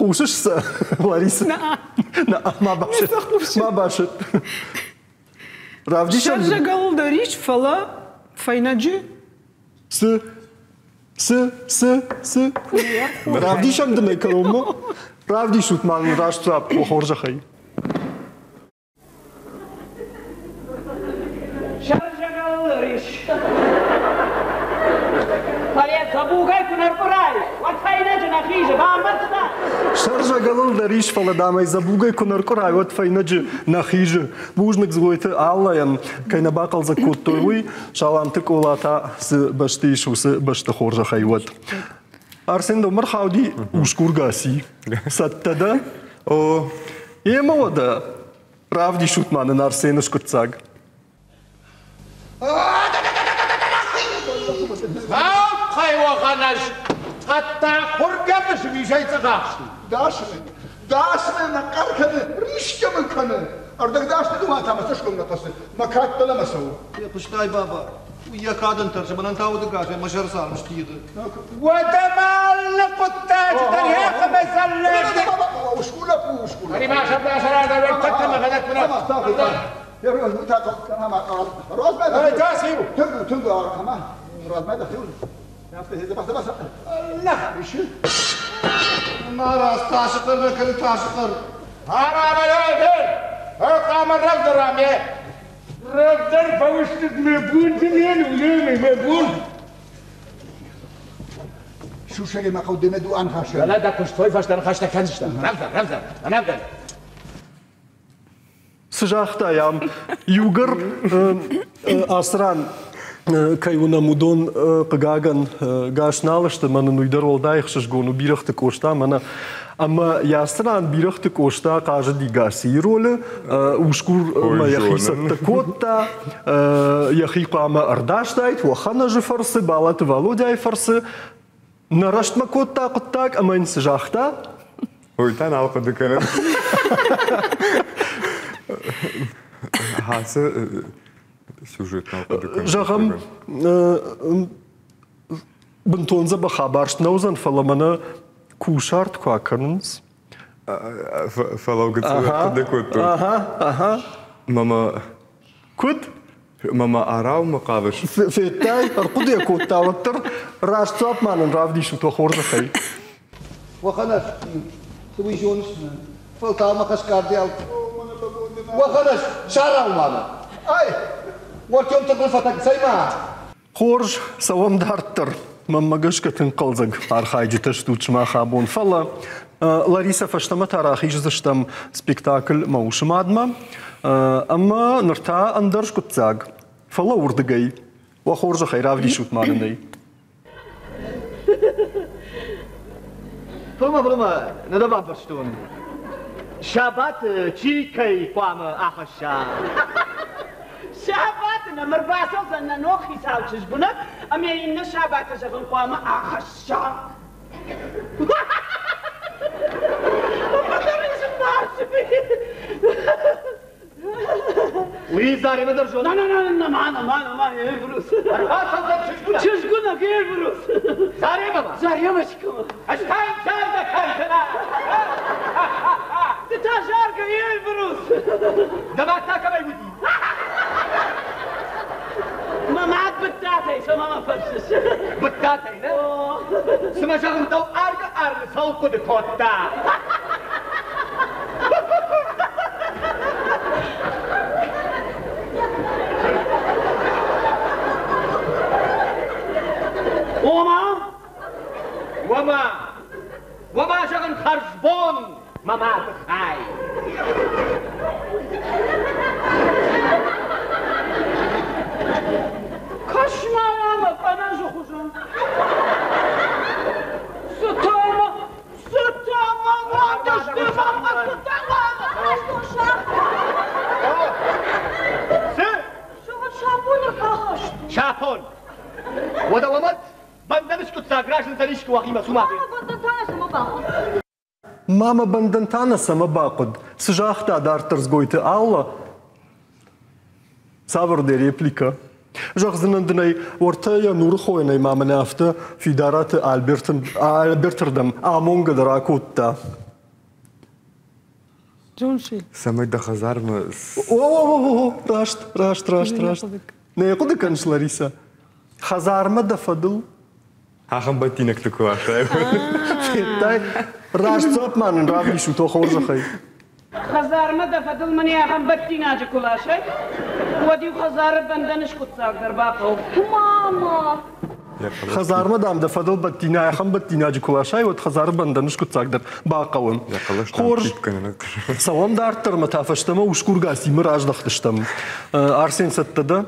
Speaker 1: Хъусыс сӕ, Лариса? Нӕ. Ма басӕтт. Ма басӕтт. Равдисӕм.
Speaker 2: Сӕрзӕгӕлыл дӕр ис, фӕлӕ фӕйнӕджы.
Speaker 1: Цы? Цы? Цы? Цы? Равдисӕм дын ӕй кӕронмӕ? Равдисут ма нын раст дзуапп, хорзӕхӕй.
Speaker 5: Сӕрзӕгӕлыл ис. Фӕлӕ дзӕбугӕй куы нӕ ркъуырай, уӕд фӕйнӕджы нӕ хизы, бамбӕрста?
Speaker 1: Сӕрзӕгӕлыл дӕр ис, фӕлӕ дам ӕй дзӕбугӕй куы нӕ ркъуырай, уӕд фӕйнӕджы нӕ хизы. Бузныг Дзгойты Аллайӕн, кӕй нӕ бахъӕлдзӕг кодтой, уый. Саламты Къола та цы бӕсты ис, уыцы бӕсты хорзӕхӕй уӕд. Арсен дӕумӕ рхауди усгур Гаси. Цӕттӕ дӕ? О, емӕ уӕдӕ равдисут ма нын Арсены скъуыддзаг.
Speaker 7: Хайуаханӕз хъӕддаг хургӕмысы визӕй цъӕхахст.
Speaker 8: Дасны, дасны нӕ хъӕр кӕны, рисгӕ мын кӕны. Ӕрдӕгдасны дуа та мӕ цӕсгом нӕ хъӕцы, мӕ кад дӕлӕмӕ цӕуы.
Speaker 9: Фехъуыстай, баба, уый йӕ кадӕн тӕрсы, мӕнӕн та удыгасӕй мӕ сӕр царм стигъы.
Speaker 7: Уӕдӕ ма алы хъуыддаджы дӕр йӕхимӕ зӕллӕг.
Speaker 8: Усгур лӕппу, усгур.
Speaker 9: Марадз, тасы хъӕр нӕ кӕны тасы хъӕр.
Speaker 7: Рӕвдздӕр фӕуыстыд мӕ бунты мӕ бун.
Speaker 8: Сусӕгӕй ма хъӕу демӕ ду анхасӕн.
Speaker 7: Фӕлӕ дӕ куыстой фӕстӕ ныхӕстӕ кӕндзыстӕм. Рӕвдздӕр, рӕвдздӕр, ӕнӕвдӕл.
Speaker 1: Цы загътай ам? Иугӕр ацы ран кӕй уынӕм, уыдон хъыгагӕн гас нал сты, мӕнӕн уый дӕр уӕлдай ӕхсызгон у Бирӕгъты Къоста мӕнӕ. Ӕмӕ йӕ ацы ран Бирӕгъты Къоста хъазыди Гасийы ролы, усгурмӕ йӕхи цӕттӕ кодта, йӕхи хъуамӕ ӕрдастаид Уӕхӕнӕзы фӕрцы, Балаты Валодяйы фӕрцы. Нӕ рӕстмӕ кодта хъуыддаг ӕмӕ йын цы загъта?
Speaker 3: Уый та нал хъуыды кӕнын. Ацы сюжет нал хъуыды кӕнын.
Speaker 1: Зӕгъӕм, бынтон дзӕбӕх абарст нӕ уыдзӕн, фӕлӕ мӕнӕ кусарт куы акӕнынц.
Speaker 3: Фӕлӕ гыццыл хъуыды кодтон. Мама
Speaker 1: Куыд?
Speaker 3: Мама араумӕ хъавыс?
Speaker 1: Федтай, ӕрхъуыды йӕ кодта, уӕддӕр раст дзуапп ма нын равдисут уӕ хорзӕхӕй.
Speaker 9: Уӕхӕнӕс, цы уый зоныс? Фӕлтау мӕ хӕсгардиау. Уӕхӕнӕс, сарау ма мӕ. Ай, уӕртӕм тыгъыл фӕтӕг, цӕй-ма!
Speaker 1: Хорз, цӕуӕм дарддӕр. Мӕнмӕ гӕсгӕ тынг хъӕлдзӕг архайджытӕ стут сымах абон. Фӕлӕ Ларисӕ фӕстӕмӕ та рахиздзыстӕм спектакль «Мӕ усы мадмӕ». Ӕмӕ ныр та ӕндӕр скъуыддзаг. Фӕлӕ уырдыгӕй. Уӕ хорзӕхӕй равдисут ма нын ӕй.
Speaker 9: Фӕлӕ, фӕлӕ, нӕ дӕ бамбӕрстон. Сабаты чи кӕй хъуамӕ ахӕсса?
Speaker 5: Сабаты нӕм ӕрбацӕудзӕн нӕ ног хицау чызгуынӕг ӕмӕ иннӕ сабаты зӕгъын хъуамӕ ахӕсса.
Speaker 9: Уый Заремӕ дӕр зоны?
Speaker 5: На, на, на, на, на, на, на, Эльбрус.
Speaker 9: Ӕрбацӕудзӕн чызгуынӕг.
Speaker 5: Чызгуынӕг Эльбрус.
Speaker 9: Заремӕ ма?
Speaker 5: Заремочка.
Speaker 9: Ӕз та йын заргӕ кӕндзынӕн.
Speaker 5: Ды та заргӕ, Эльбрус.
Speaker 9: Дӕ мад та кӕмӕй уыди?
Speaker 5: Мӕ мад Быдтатӕй, цӕмӕ мӕ фӕрсыс?
Speaker 9: Быдтатӕй, нӕ? Цымӕ зӕгъын дӕу аргӕ-аргӕ цӕуыл хъуыды кодта?
Speaker 5: Ома?
Speaker 9: Ома, ома зӕгъын хӕрзбон, мӕ мады хай.
Speaker 5: Кӕс-ма мӕ къӕнӕзы хуызӕн. Цытӕ мӕ, цытӕ мӕ уадысты, мӕ цытӕ мӕ
Speaker 9: Цы?
Speaker 4: Сапон ӕрбахаст.
Speaker 9: Сапон! Уӕдӕ уӕмӕт бӕндӕны скъуыддзаг разындзӕн искуы уӕхимӕ цума.
Speaker 1: Ма мӕ бӕндӕн та нӕ цӕмӕ бахъуыд? Цы загъта дарддӕр Дзгойты Алла? Цавӕр дӕ репликӕ? Зӕгъдзынӕн дын ӕй, уӕртӕ йӕ нурыхойӕнӕй ма мӕнӕ афтӕ Фидараты Альбертырдӕм амонгӕ дӕр акодта.
Speaker 2: Джонши.
Speaker 3: Цӕмӕй дӕ хӕдзармӕ...
Speaker 1: О, раст, раст, раст, раст. Нӕ хъуыды кӕныс, Лариса? Хӕдзармӕ дӕ фӕдыл
Speaker 3: Ахӕм бӕттинӕгты куы ласай.
Speaker 1: Федтай? Раст дзуапп ма нын равдисут, о хорзӕхӕй.
Speaker 5: Хӕдзармӕ дӕ фӕдыл мын ахӕм бӕттинаджы куы ласай, уӕд-иу хӕдзары бӕндӕны скъуыддзаг дӕр бахъӕуы.
Speaker 4: Мама!
Speaker 1: Хӕдзармӕ, дам, дӕ фӕдыл бӕттина, ахӕм бӕттинаджы куы ласай, уӕд хӕдзары бӕндӕны скъуыддзаг дӕр бахъӕуы. Хорз. Цӕуӕм дарддӕр ӕмӕ та фӕстӕмӕ усгур Гасимы раздӕхтыстӕм. Арсен, цӕттӕ дӕ?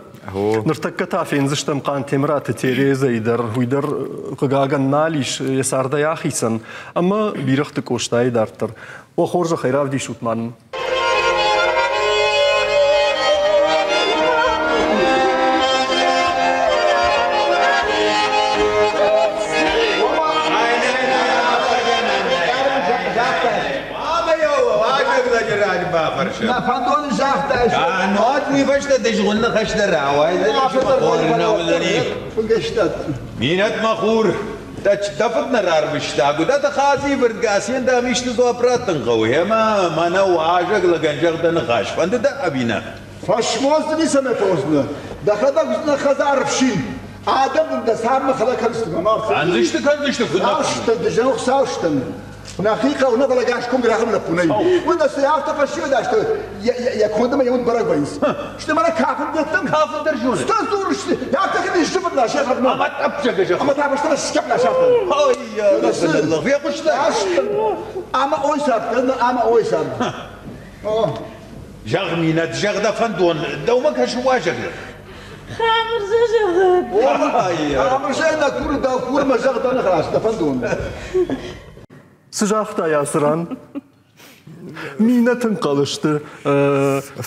Speaker 1: Ныртӕккӕ та фендзыстӕм Хъантемыраты Терезӕйы дӕр, уый дӕр, хъыгагӕн, нал ис, йӕ цардӕй ахицӕн, ӕмӕ Бирӕгъты Къостайы дарддӕр. Уӕ хорзӕхӕй равдисут ма нын.
Speaker 8: Нӕ фӕндоны загътай.
Speaker 7: Нуат уый фӕстӕ дӕ згъуын ныхӕстӕ рауайдзӕни. Минӕт мӕ хур, дӕ фыд нӕ рарвыста, Гуыдаты Хадзийы фырт Гасен дӕм исты дзуапп раттын хъӕуы, ӕмӕ мӕнӕ уазӕг лӕгӕн зӕгъ дӕ ныхас, фӕнды дӕ ӕви нӕ?
Speaker 8: Фӕсмон дзы ницӕмӕ фӕуыдзынӕ. Дӕхӕдӕг уыдзынӕ хӕдзары фсин. Адӕм дын дӕ цармӕ хӕлӕг кӕндзысты, мӕ мард.
Speaker 7: Кӕндзысты, кӕндзысты, куыд нӕ?
Speaker 8: Саустӕн, дызӕн хуыцаустӕн. Нӕхи хъӕу нӕ, фӕлӕ гас комгӕрахы лӕппу нӕй. Уый нӕ цы афтӕ фӕсивӕд асты, йӕ кондмӕ йӕ уд бӕрӕг вӕййынц. Сты мӕнӕ кафын дӕттӕм.
Speaker 7: Кафын дӕр зоны.
Speaker 8: Сты дзурыс, афтӕ кӕд исты фыд ласӕ хӕрдмӕ.
Speaker 7: Ӕмӕ тъӕппзӕгӕ зӕгъ.
Speaker 8: Ӕмӕ та фӕстӕмӕ скӕп ласӕфтӕ.
Speaker 7: Ой, фехъуыстай?
Speaker 8: Ӕмӕ ой цард, ӕмӕ ой цард.
Speaker 7: Зӕгъ, Минӕт, зӕгъ дӕ фӕндон, дӕумӕ кӕсы уазӕг.
Speaker 10: Хамырзӕ зӕгъӕд.
Speaker 8: Хамырзӕ нӕ куры, дӕу куры мӕ зӕгъ дӕ ныхас, дӕ фӕндон.
Speaker 1: Цы загътай ацы ран? Минӕт ӕнхъӕл сты.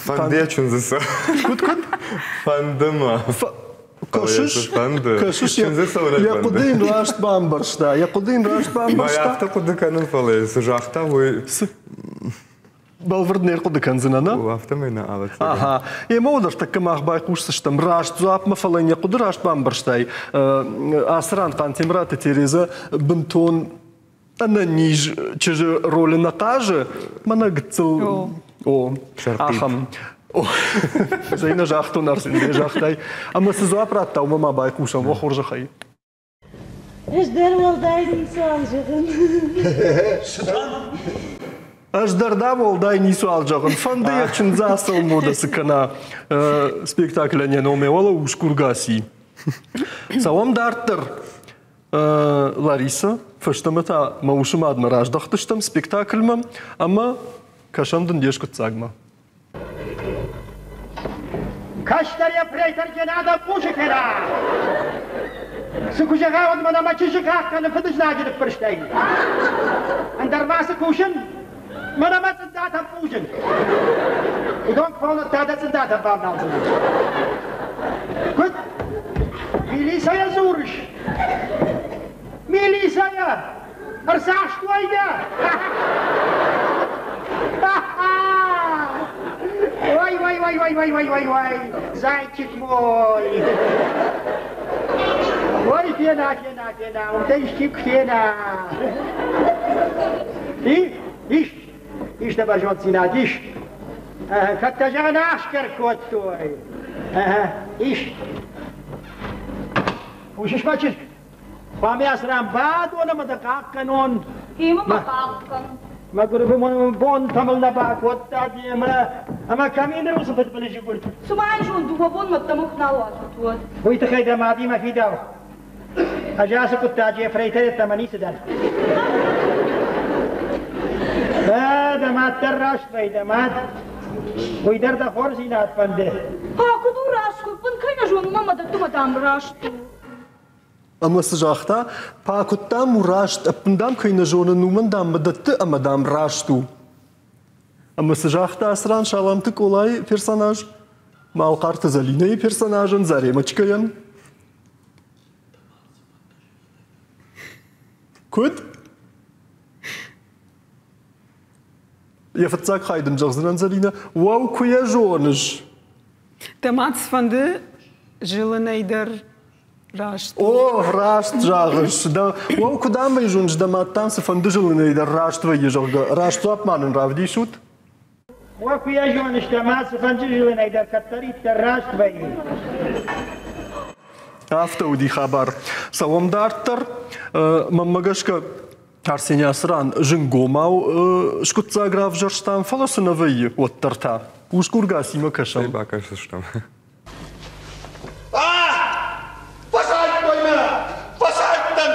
Speaker 3: Фӕнды йӕ чындзы цы?
Speaker 1: Куыд, куыд?
Speaker 3: Фӕнды мӕ.
Speaker 1: Кӕсыс, кӕсыс, йӕ хъуыды йын раст бамбӕрста, йӕ хъуыды йын раст бамбӕрста.
Speaker 3: Афтӕ хъуыды кӕнын, фӕлӕ цы загъта, уый
Speaker 1: Бӕлвырд не рхъуыды кӕндзынӕ, нӕ?
Speaker 3: Афтӕмӕй нӕ ӕвӕццӕгӕн.
Speaker 1: Аха. Емӕ уӕд ӕртӕккӕ мах байхъусдзыстӕм раст дзуапмӕ, фӕлӕ йын йӕ хъуыды раст бамбӕрстай. Ацы ран Хъантемыраты Терезӕ бынтон ӕнӕниз чызджы ролы нӕ хъазы, мӕнӕ гыццыл о, ахӕм. Зӕй нӕ загътон, Арсен, загътай. Ӕмӕ цы дзуапп радта, уымӕ ма байхъусӕм, уӕ хорзӕхӕй.
Speaker 10: Ӕз дӕр уӕлдай ницуал зӕгъын.
Speaker 1: Ӕз дӕр дӕм уӕлдай ницуал зӕгъын. Фӕнды йӕ чындзацӕуын мода цы кӕна спектаклӕн йӕ номӕй, уӕлӕ усгур Гаси. Цӕуӕм дарддӕр. Лариса, фӕстӕмӕ та мӕ усы мадмӕ раздӕхтыстӕм спектакльмӕ ӕмӕ кӕсӕм дын де скъуыддзагмӕ.
Speaker 6: Кӕстӕр ефрейтор Геннадий хъусы кӕна. Цы куы зӕгъа, уӕд мӕнӕ мӕ чызджы хъахъхъӕны фыдызнаджы ныппырстӕй. Ӕндӕр ма цы кусын? Мӕнӕ мӕ цъындатӕм хъузын. Уыдон куы та дӕ цъындатӕм бавналдзынӕн. Куыд? Милицӕйӕ дзурыс? Милицӕйӕ! Ӕрцахстой дӕ! Ой, ой, ой, ой, ой, ой, ой, ой, зайчик мой! Ой, фена, фена, фена, уымтӕ исчи куы фена. И, ис, ис дӕ бӕрзонддзинад, ис. Кӕд дӕ зӕгъын ахсгӕр кодтой. Ис. Хъусыс мӕ чызг? Хъуамӕ ацы ран бадон ӕмӕ дӕ хъахъхъӕнон.
Speaker 4: Ӕмӕ мӕ хъахъхъӕн.
Speaker 6: Мӕгуыры бонтӕ мыл нӕ бакодта демӕ, ӕмӕ кӕм и ныр уыцы фыдбылызы гуырд?
Speaker 4: Цыма йын зон, дыууӕ бонмӕ дӕм куы нал уадзут, уӕд.
Speaker 6: Уый тыххӕй дӕ мадимӕ фидау. Ӕз ацы хъуыддаджы ефрейтор йеддӕмӕ ницы дӕн. Дӕ, дӕ мад дӕр раст вӕй, дӕ мад. Уый дӕр дӕ хорздзинад фӕнды.
Speaker 4: Ха, куыд у раст, куыд кӕй нӕ зонын, мӕ дӕтты мӕ дам раст у.
Speaker 1: Ӕмӕ цы загъта? Па, куыд дам у раст, ӕппын дам кӕй нӕ зонын, уымӕн дам мӕ дӕтты ӕмӕ дам раст у. Ӕмӕ цы загъта ацы ран Саламты Къолайы персонаж? Малхъарты Зӕлинӕйы персонажӕн, Заремочкӕйӕн? Куыд? Йӕ фыццаг хай дын зӕгъдзынӕн, Зӕлинӕ, уӕу, куы йӕ зоныс.
Speaker 2: Дӕ мад цыфӕнды зылынӕй дӕр раст.
Speaker 1: О, раст зӕгъыс. Дӕ, уӕу, куыд ам ӕй зоныс, дӕ мад дӕм цыфӕнды зылынӕй дӕр раст вӕййы, зӕгъгӕ. Раст дзуапп ма нын равдисут.
Speaker 6: Уӕ куы йӕ зоныс, дӕ мад цыфӕнды зылынӕй дӕр кӕддӕриддӕр раст вӕййы.
Speaker 1: Афтӕ уыди хабар. Цӕуӕм дарддӕр. Мӕнмӕ гӕсгӕ, Арсений ацы ран зынггомау скъуыддзаг равзӕрстам, фӕлӕ цы нӕ вӕййы, уӕддӕр та. Усгур Гасимӕ кӕсӕм.
Speaker 3: Бакӕсдзыстӕм.
Speaker 9: Фӕсайдтой мӕ! Фӕсайдтӕн!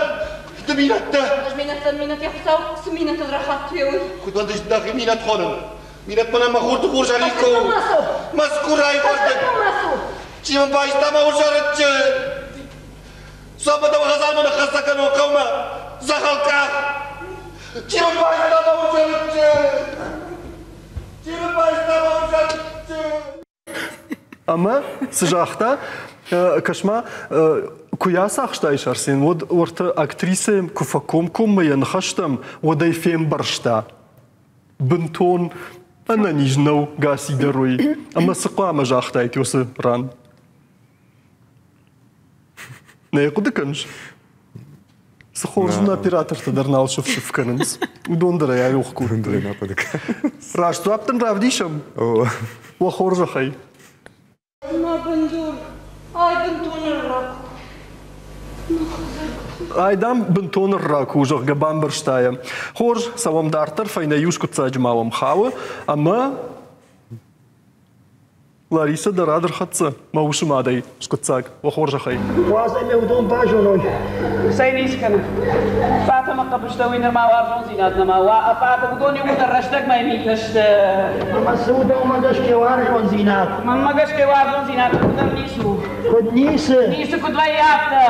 Speaker 9: Ды минӕттӕ!
Speaker 11: Ӕз минӕттӕн минӕт йӕ Хуыцау цы минӕтыл рахаттой, уый.
Speaker 9: Куыд уӕндыс дӕхи минӕт хонын? Минӕт мӕнӕ мӕ хурты хорз Аликко у. Мӕскуырӕй фӕздӕг. Чи мын байста мӕ усарыччы? Цопа дӕу хӕдзармӕ ныххӕццӕ кӕнон хъӕумӕ, дзӕгъӕлкъах! Чи мын байста мӕ усарыччы? Чи мын байста мӕ усарыччы?
Speaker 1: Ӕмӕ цы загъта, кӕс-ма, куы йӕ ацахстаис Арсен, уӕд уӕртӕ актрисӕ куы фӕкомкоммӕ йӕ ныхӕстӕм, уӕд ӕй фембӕрста. Бынтон ӕнӕниз нӕу Гаси дӕр уый. Ӕмӕ цы хъуамӕ загътаид уыцы ран? Нӕ хъуыды кӕныс? Цы хорз нын оператортӕ дӕр нал сыф-сыф кӕнынц. Уыдон дӕр ӕй айрох кодтой. Раст дзуапп дын равдисӕм? Уӕ хорзӕхӕй.
Speaker 11: Мӕ бындур, ай бынтон ӕрра
Speaker 1: Ай, дам, бынтон ӕрра у, зӕгъгӕ, бамбӕрста йӕ. Хорз, цӕуӕм дарддӕр, фӕйнӕ иу скъуыддзаджы ма уӕм хауы, ӕмӕ Ларисӕ дӕр ӕрхӕццӕ мӕ усы мадӕй скъуыддзаг. Уӕ хорзӕхӕй.
Speaker 5: Уадз ӕмӕ уыдон базоной. Цӕй низ кӕны. Пъатӕ мӕ хъӕбыстӕ уый нырма уарзондзинад нӕма уа. Пъатӕ уыдон иууылдӕр рӕстӕгмӕ митӕ сты. Ӕмӕ цы у дӕумӕ гӕсгӕ уарзондзинад? Мӕнмӕ гӕсгӕ уарзондзинад куыддӕр ницы у. Куыд ницы? Ницы куыд вӕййы, афтӕ.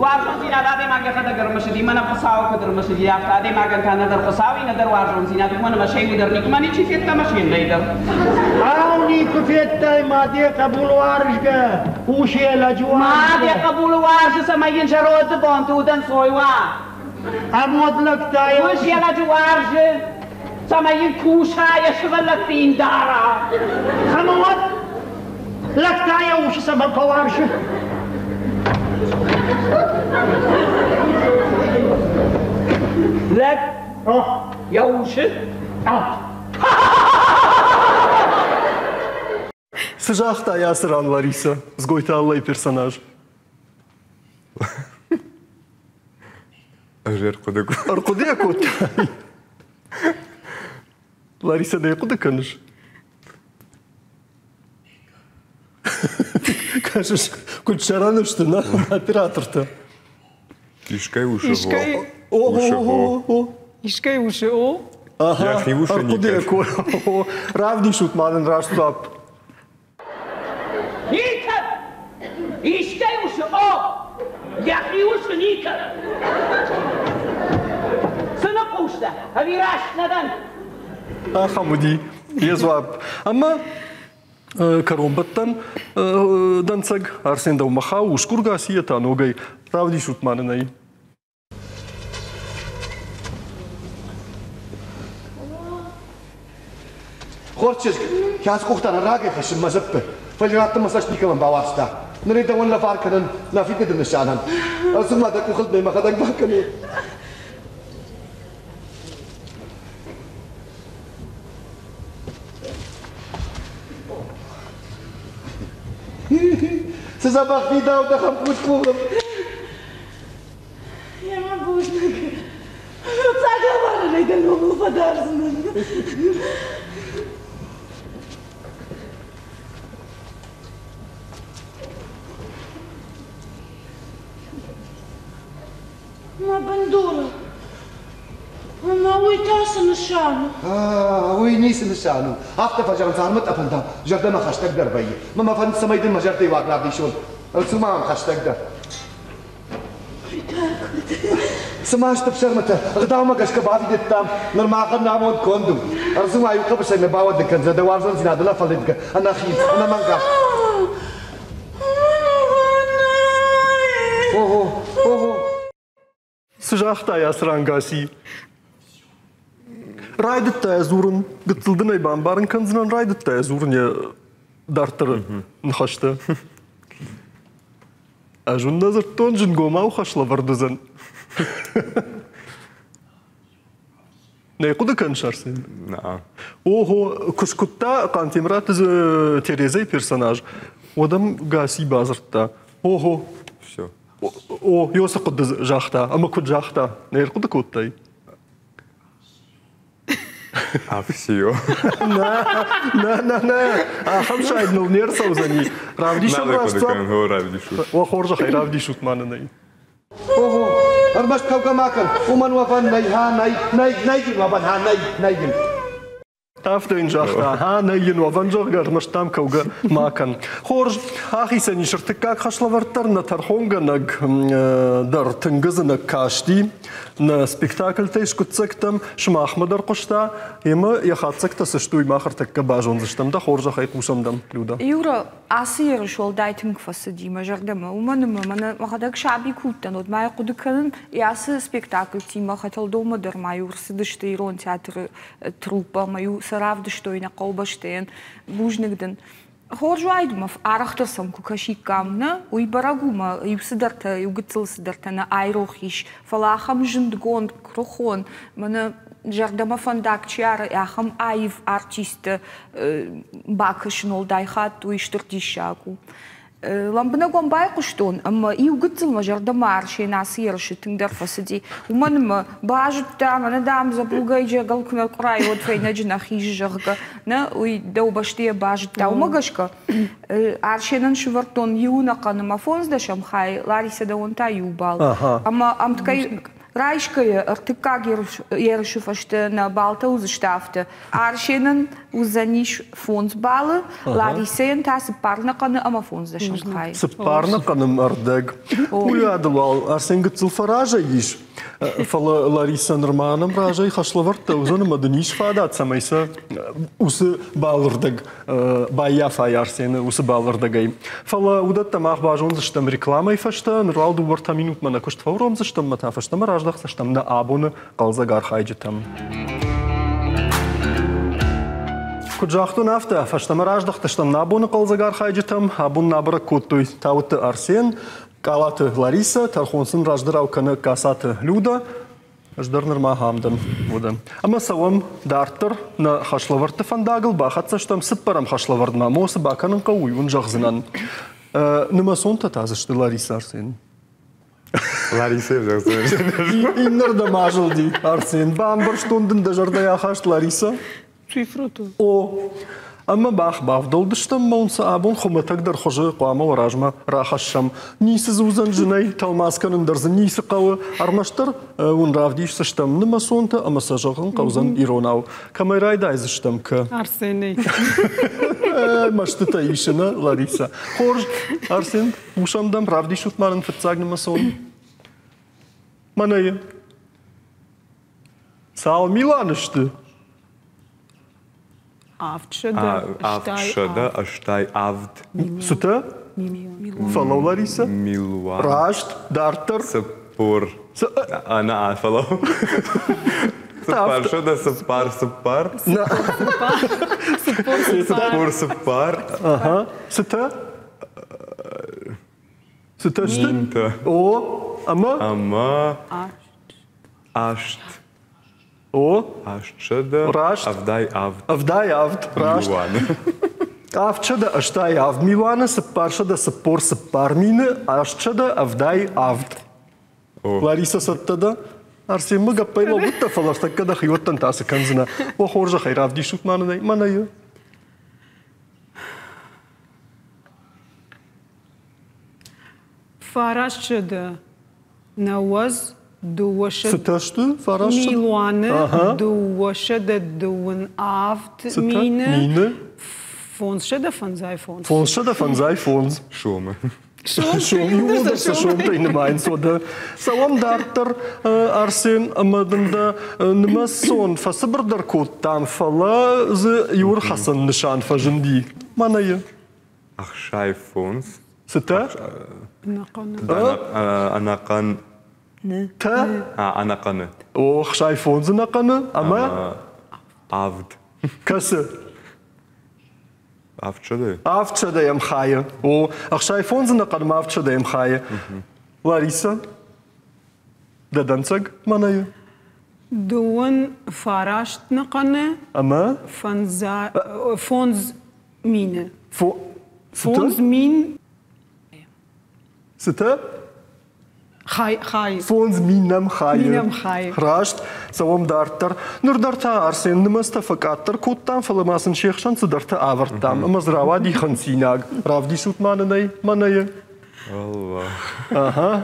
Speaker 5: Уарзондзинад адӕймаг йӕхӕдӕг ӕрымысыди, мӕнӕ Хуыцауы куыд ӕрымысыди, афтӕ адӕймагӕн та нӕдӕр Хуыцауи, нӕдӕр уарзондзинад, уымӕн ӕмӕ сӕ иуы дӕр никуыма ничи федта ӕмӕ се ннӕйы дӕр. Ау, никуы федтай ма дӕ хъӕбулы уарзгӕ, ус йӕ лӕджы уарзгӕ? Ма дӕ хъӕбулы уарзы, цӕмӕй йын зӕронды бонты удӕнцой уа. Ӕмуд лӕгтӕ Ус йӕ лӕджы уарзы, цӕмӕй йын куса, йӕ сывӕллӕтты йын дара. Ӕмӕ уӕд Лӕгтӕ йӕ усы цӕмӕн фӕуарзы? Лӕг йӕ усы?
Speaker 1: Цы загъта ацы ран Ларисӕ, Дзгойты Аллайы персонаж?
Speaker 3: Ӕз ӕрхъуыды
Speaker 1: Ӕрхъуыды йӕ кодтай? Ларисӕ, дӕ хъуыды кӕныс? Кӕсыс, куыд сӕрӕн сты нӕ оператортӕ.
Speaker 3: Искӕй усы
Speaker 2: Искӕй
Speaker 3: хо.
Speaker 2: Искӕй усы о.
Speaker 3: Йӕхи усы
Speaker 1: Ӕрхъуыды Равдисут ма нын раст дзуапп.
Speaker 5: Никӕд! Искӕй усы о! Йӕхи усы никӕд! Цы ныхъхъус дӕ? Ӕви раст нӕ дӕн?
Speaker 1: Ахӕм уыди йӕ дзуапп. Ӕмӕ кӕронбӕттӕн дӕнцӕг Арсен дӕумӕ хауы, усгур Гасийӕ та ногӕй равдисут ма нын ӕй.
Speaker 9: Хорз чызг, кӕцы къухтӕ нӕ рагӕй хӕссын мӕ дзыппы, фӕлӕ раттын мӕ цӕст никӕмӕн бауарзта. Ныр ӕй дӕуӕн лӕвар кӕнын нӕ фидыды нысанӕн. Ӕз ма дӕ къухыл мӕ мӕхӕдӕг бакӕнон. Цы дзӕбӕх фидау дӕ хӕмпус къухыл!
Speaker 10: Ема бузныг. Фыццаг лӕварӕй дӕ номыл фӕдардзынӕн. Мӕ бындуры. Ӕмӕ уый та цы нысан у?
Speaker 9: Уый ницы нысан у. Афтӕ фӕзӕгъынц армытъӕпӕнтӕ зӕрдӕмӕ хӕстӕгдӕр вӕййы. Мӕ мӕ фӕнды, цӕмӕй дын мӕ зӕрдӕйы уаг равдисон. Ӕрцу ма мӕм хӕстӕгдӕр. Цыма сты фсӕрмытӕ, ӕгъдаумӕ гӕсгӕ бафидыдтам, ныр махӕн нӕ амонд конд у. Ӕрдзы ма иу хъӕбысӕй нӕ бауӕнды кӕндзӕн дӕ уарзондзинад ӕнӕфӕлидгӕ, ӕнӕхин, ӕнӕмӕнгаст. Ого, ого.
Speaker 1: Цы загътай ацы ран, Гаси? Райдыдта йӕ дзурын, гыццыл дын ӕй бамбарын кӕндзынӕн, райдыдта йӕ дзурын йӕ дарддӕры ныхӕстӕ. Ӕз уын нӕ дзырдтон, зынгомау хӕслӕвӕрд уыдзӕн. Нӕ хъуыды кӕныс, Арсен?
Speaker 3: Нӕ.
Speaker 1: Ого, куы скуыдта Хъантемыраты Терезӕйы персонаж, уӕд ӕм Гаси бадзырдта. Ого.
Speaker 3: Все.
Speaker 1: О, ёсы хъуыды загъта. Ӕмӕ куыд загъта? Нӕ ӕрхъуыды кодтай?
Speaker 3: Афсио.
Speaker 1: Нӕ, нӕ, нӕ, нӕ. Ахӕм сайд ныл не рцӕудзӕни. Равдисӕм раст
Speaker 3: равдисут.
Speaker 1: Уӕ хорзӕхӕй равдисут ма нын ӕй.
Speaker 9: Ого, ӕрмӕст кӕугӕ ма кӕн, уымӕн уӕвӕн нӕй, ха, нӕй, нӕй, нӕй йын уӕвӕн, ха, нӕй, нӕй йын.
Speaker 1: Афтӕ йын загъта, ха, нӕй йын уӕвӕн, зӕгъгӕ, ӕрмӕст дам кӕугӕ ма кӕн. Хорз, ахицӕн ис ӕртыккаг хӕслӕвӕрд дӕр, нӕ тӕрхонгӕнӕг дӕр тынг ӕдзынӕг касти нӕ спектакльтӕй скъуыддзӕгтӕм, сымахмӕ дӕр хъуыста, ӕмӕ йӕ хатдзӕгтӕ цы сты, уый мах ӕртӕккӕ базондзыстӕм. Дӕ хорзӕхӕй хъусӕм дӕм, Люда.
Speaker 4: Юра, ацы ерыс уӕлдай тынг фӕцыди мӕ зӕрдӕмӕ, уымӕн ӕмӕ мӕнӕ мӕхӕдӕг саби куы уыдтӕн, уӕд ма йӕ хъуыды кӕнын, ацы спектакльтимӕ Хӕтӕлдонмӕ дӕр ма-иу ӕрцыдысты ирон театры труппӕ ӕмӕ-иу сӕ равдыстой нӕ хъӕубӕстӕйӕн. Бузныг дын. Хорз уаид мӕ арӕхдӕр сӕм куы кӕсиккам, нӕ, уый бӕрӕг у мӕ иу цыдӕртӕ, иу гыццыл цыдӕртӕ нӕ айрох ис, фӕлӕ ахӕм зындгонд, куырыхон, мӕнӕ зӕрдӕмӕ фӕндаг чи ары, ахӕм аив артисттӕ бакӕсын уӕлдай хатт уый стыр диссаг у. Лӕмбынӕг уӕм байхъуыстон ӕмӕ иу гыццыл мӕ зӕрдӕмӕ Арсен ацы ерысы тынгдӕр фӕцыди. Уымӕн ӕмӕ базыдта, мӕнӕ дам дзӕбугӕй джегыл куы нӕ къуырай, уӕд фӕйнӕджы нӕ хизы, зӕгъгӕ. Нӕ, уый дӕу бӕсты йӕ базыдта. Уымӕ гӕсгӕ Арсенӕн сывӕрдтон иу ӕнӕхъӕн ӕмӕ фондздӕсӕм хай, Ларисӕ дӕуӕн та иу бал. Ӕмӕ ӕмткӕй райсгӕйӕ ӕртыккаг ерысы фӕстӕ нӕ балтӕ уыдзысты афтӕ. Арсенӕн уыдзӕнис фондз балы, Ларисӕйӕн та цыппар нӕхъӕны ӕмӕ фондздӕсӕм хай.
Speaker 1: Цыппар нӕхъӕны ӕрдӕг. Уый адыл уал Арсен гыццыл фӕразӕй ис. Фӕлӕ Ларисӕ нырма нӕм разӕй хӕслӕвӕрдтӕ уыдзӕн ӕмӕ дын ис фадат, цӕмӕй сӕ уыцы балырдӕг баййафай Арсены уыцы балырдӕгӕй. Фӕлӕ уыдӕттӕ мах базондзыстӕм рекламӕйы фӕстӕ, ныр уал дыууӕ-ӕртӕ минутмӕ нӕ куыст фӕуромдзыстӕм ӕмӕ та фӕстӕмӕ раздӕхдзыстӕм нӕ абоны хъӕлдзӕг архайджытӕм. Куыд загътон, афтӕ фӕстӕмӕ раздӕхтыстӕм нӕ абоны хъӕлдзӕг архайджытӕм. Абон нӕ бӕрӕг кодтой Тауытты Арсен, Къалаты Ларисӕ, тӕрхон сын раздӕрау кӕны Касаты Люда. Ӕз дӕр нырма ахӕм дӕн, уӕдӕ. Ӕмӕ цӕуӕм дарддӕр нӕ хӕслӕвӕрдты фӕндагыл, бахӕццӕ стӕм цыппӕрӕм хӕслӕвӕрдмӕ. Мосы бакӕнын хъӕуы, уый уын зӕгъдзынӕн. Нымӕцонтӕ та дзы сты Ларисӕ Арсен.
Speaker 3: Ларисӕ зӕгъдзынӕн.
Speaker 1: Иннӕрдӕм азылди Арсен. Бамбӕрстон дын дӕ зӕрдӕйы ахаст, Ларисӕ?
Speaker 2: Цифрӕтӕ.
Speaker 1: О, ӕмӕ мах бавдӕлдыстӕм мӕ уын сӕ абон хуымӕтӕгдӕр хуызы хъуамӕ уӕ размӕ рахӕссӕм. Ницы дзы уыдзӕн зынӕй, тӕлмац кӕнын дӕр дзы ницы хъӕуы, ӕрмӕстдӕр уын равдисдзыстӕм нымӕцонтӕ ӕмӕ сӕ зӕгъын хъӕудзӕн иронау. Кӕмӕй райдайдзыстӕм, кӕ?
Speaker 2: Арсенӕй.
Speaker 1: Мӕстытӕ исы, нӕ, Ларисӕ? Хорз, Арсен, хъусӕм дӕм, равдисут ма нын фыццаг нымӕцон. Мӕнӕ Цал милуаны сты?
Speaker 3: 787.
Speaker 1: Цытӕ? Фӕлӕу, Ларисӕ.
Speaker 3: Милуан.
Speaker 1: Раст. Дарддӕр.
Speaker 3: Цыппор. Нӕ, фӕлӕу. Цыппар сӕдӕ цыппар цыппар. Цыппор цыппар.
Speaker 1: Цытӕ? Цытӕ сты?
Speaker 3: Минтӕ.
Speaker 1: О, ӕмӕ?
Speaker 3: Ӕмӕ аст.
Speaker 1: О.
Speaker 3: Астсӕдӕ.
Speaker 1: Раст.
Speaker 3: 77.
Speaker 1: 77, раст.
Speaker 3: Милуаны.
Speaker 1: 787 милуаны 444 мины 877. Лариса цӕттӕ дӕ? Арсенмӕ гӕппӕй лӕууыдтӕ, фӕлӕ ӕртӕккӕ дӕ хиуӕттӕн та цы кӕндзынӕ? О, хорзӕхӕй равдисут ма нын ӕй, мӕнӕ
Speaker 2: Фарастсӕдӕ нӕуӕдз дыууӕсӕдӕ
Speaker 1: Цытӕ сты фарастсӕдӕ?
Speaker 2: милуаны дыууӕсӕдӕ дыууын авд мины
Speaker 1: мины
Speaker 2: 555.
Speaker 1: 555.
Speaker 3: Сомы.
Speaker 1: Сом иууылдӕр сӕ сомтӕй нымайынц уӕдӕ. Цӕуӕм дарддӕр, Арсен, ӕмӕ дын дӕ нымӕцон фӕцыбырдӕр кодтам, фӕлӕ дзы иу ӕрхӕцӕн нысан фӕзынди. Мӕнӕ йӕ.
Speaker 3: 65.
Speaker 1: Цытӕ?
Speaker 3: Ӕнӕхъӕн.
Speaker 1: Тӕ?
Speaker 3: Ӕнӕхъӕны.
Speaker 1: О, 65 ӕнӕхъӕны ӕмӕ?
Speaker 3: Авд.
Speaker 1: Кӕсы?
Speaker 3: Авдсӕдӕ.
Speaker 1: Авдсӕдӕйӕм хайы. О, 65 ӕнӕхъӕнмӕ авдсӕдӕйӕм хайы. Лариса, дӕ дӕнцӕг мӕнӕ.
Speaker 2: Дыууын фараст ныхъӕны.
Speaker 1: Ӕмӕ?
Speaker 2: Фондз мины. Фондз мин.
Speaker 1: Цытӕ?
Speaker 2: Хай, хай.
Speaker 1: Фондз минӕм хайы.
Speaker 2: Минӕм хайы.
Speaker 1: Раст. Цӕуӕм дарддӕр. Ныр дӕр та Арсен нымӕцтӕ фӕкъаддӕр кодтам, фӕлӕ ма сын се хсӕн цыдӕртӕ авӕрдтам. Ӕмӕ дзы рауади хынцинаг. Равдисут ма нын ӕй, мӕнӕйы.
Speaker 3: Аллах.
Speaker 1: Ага.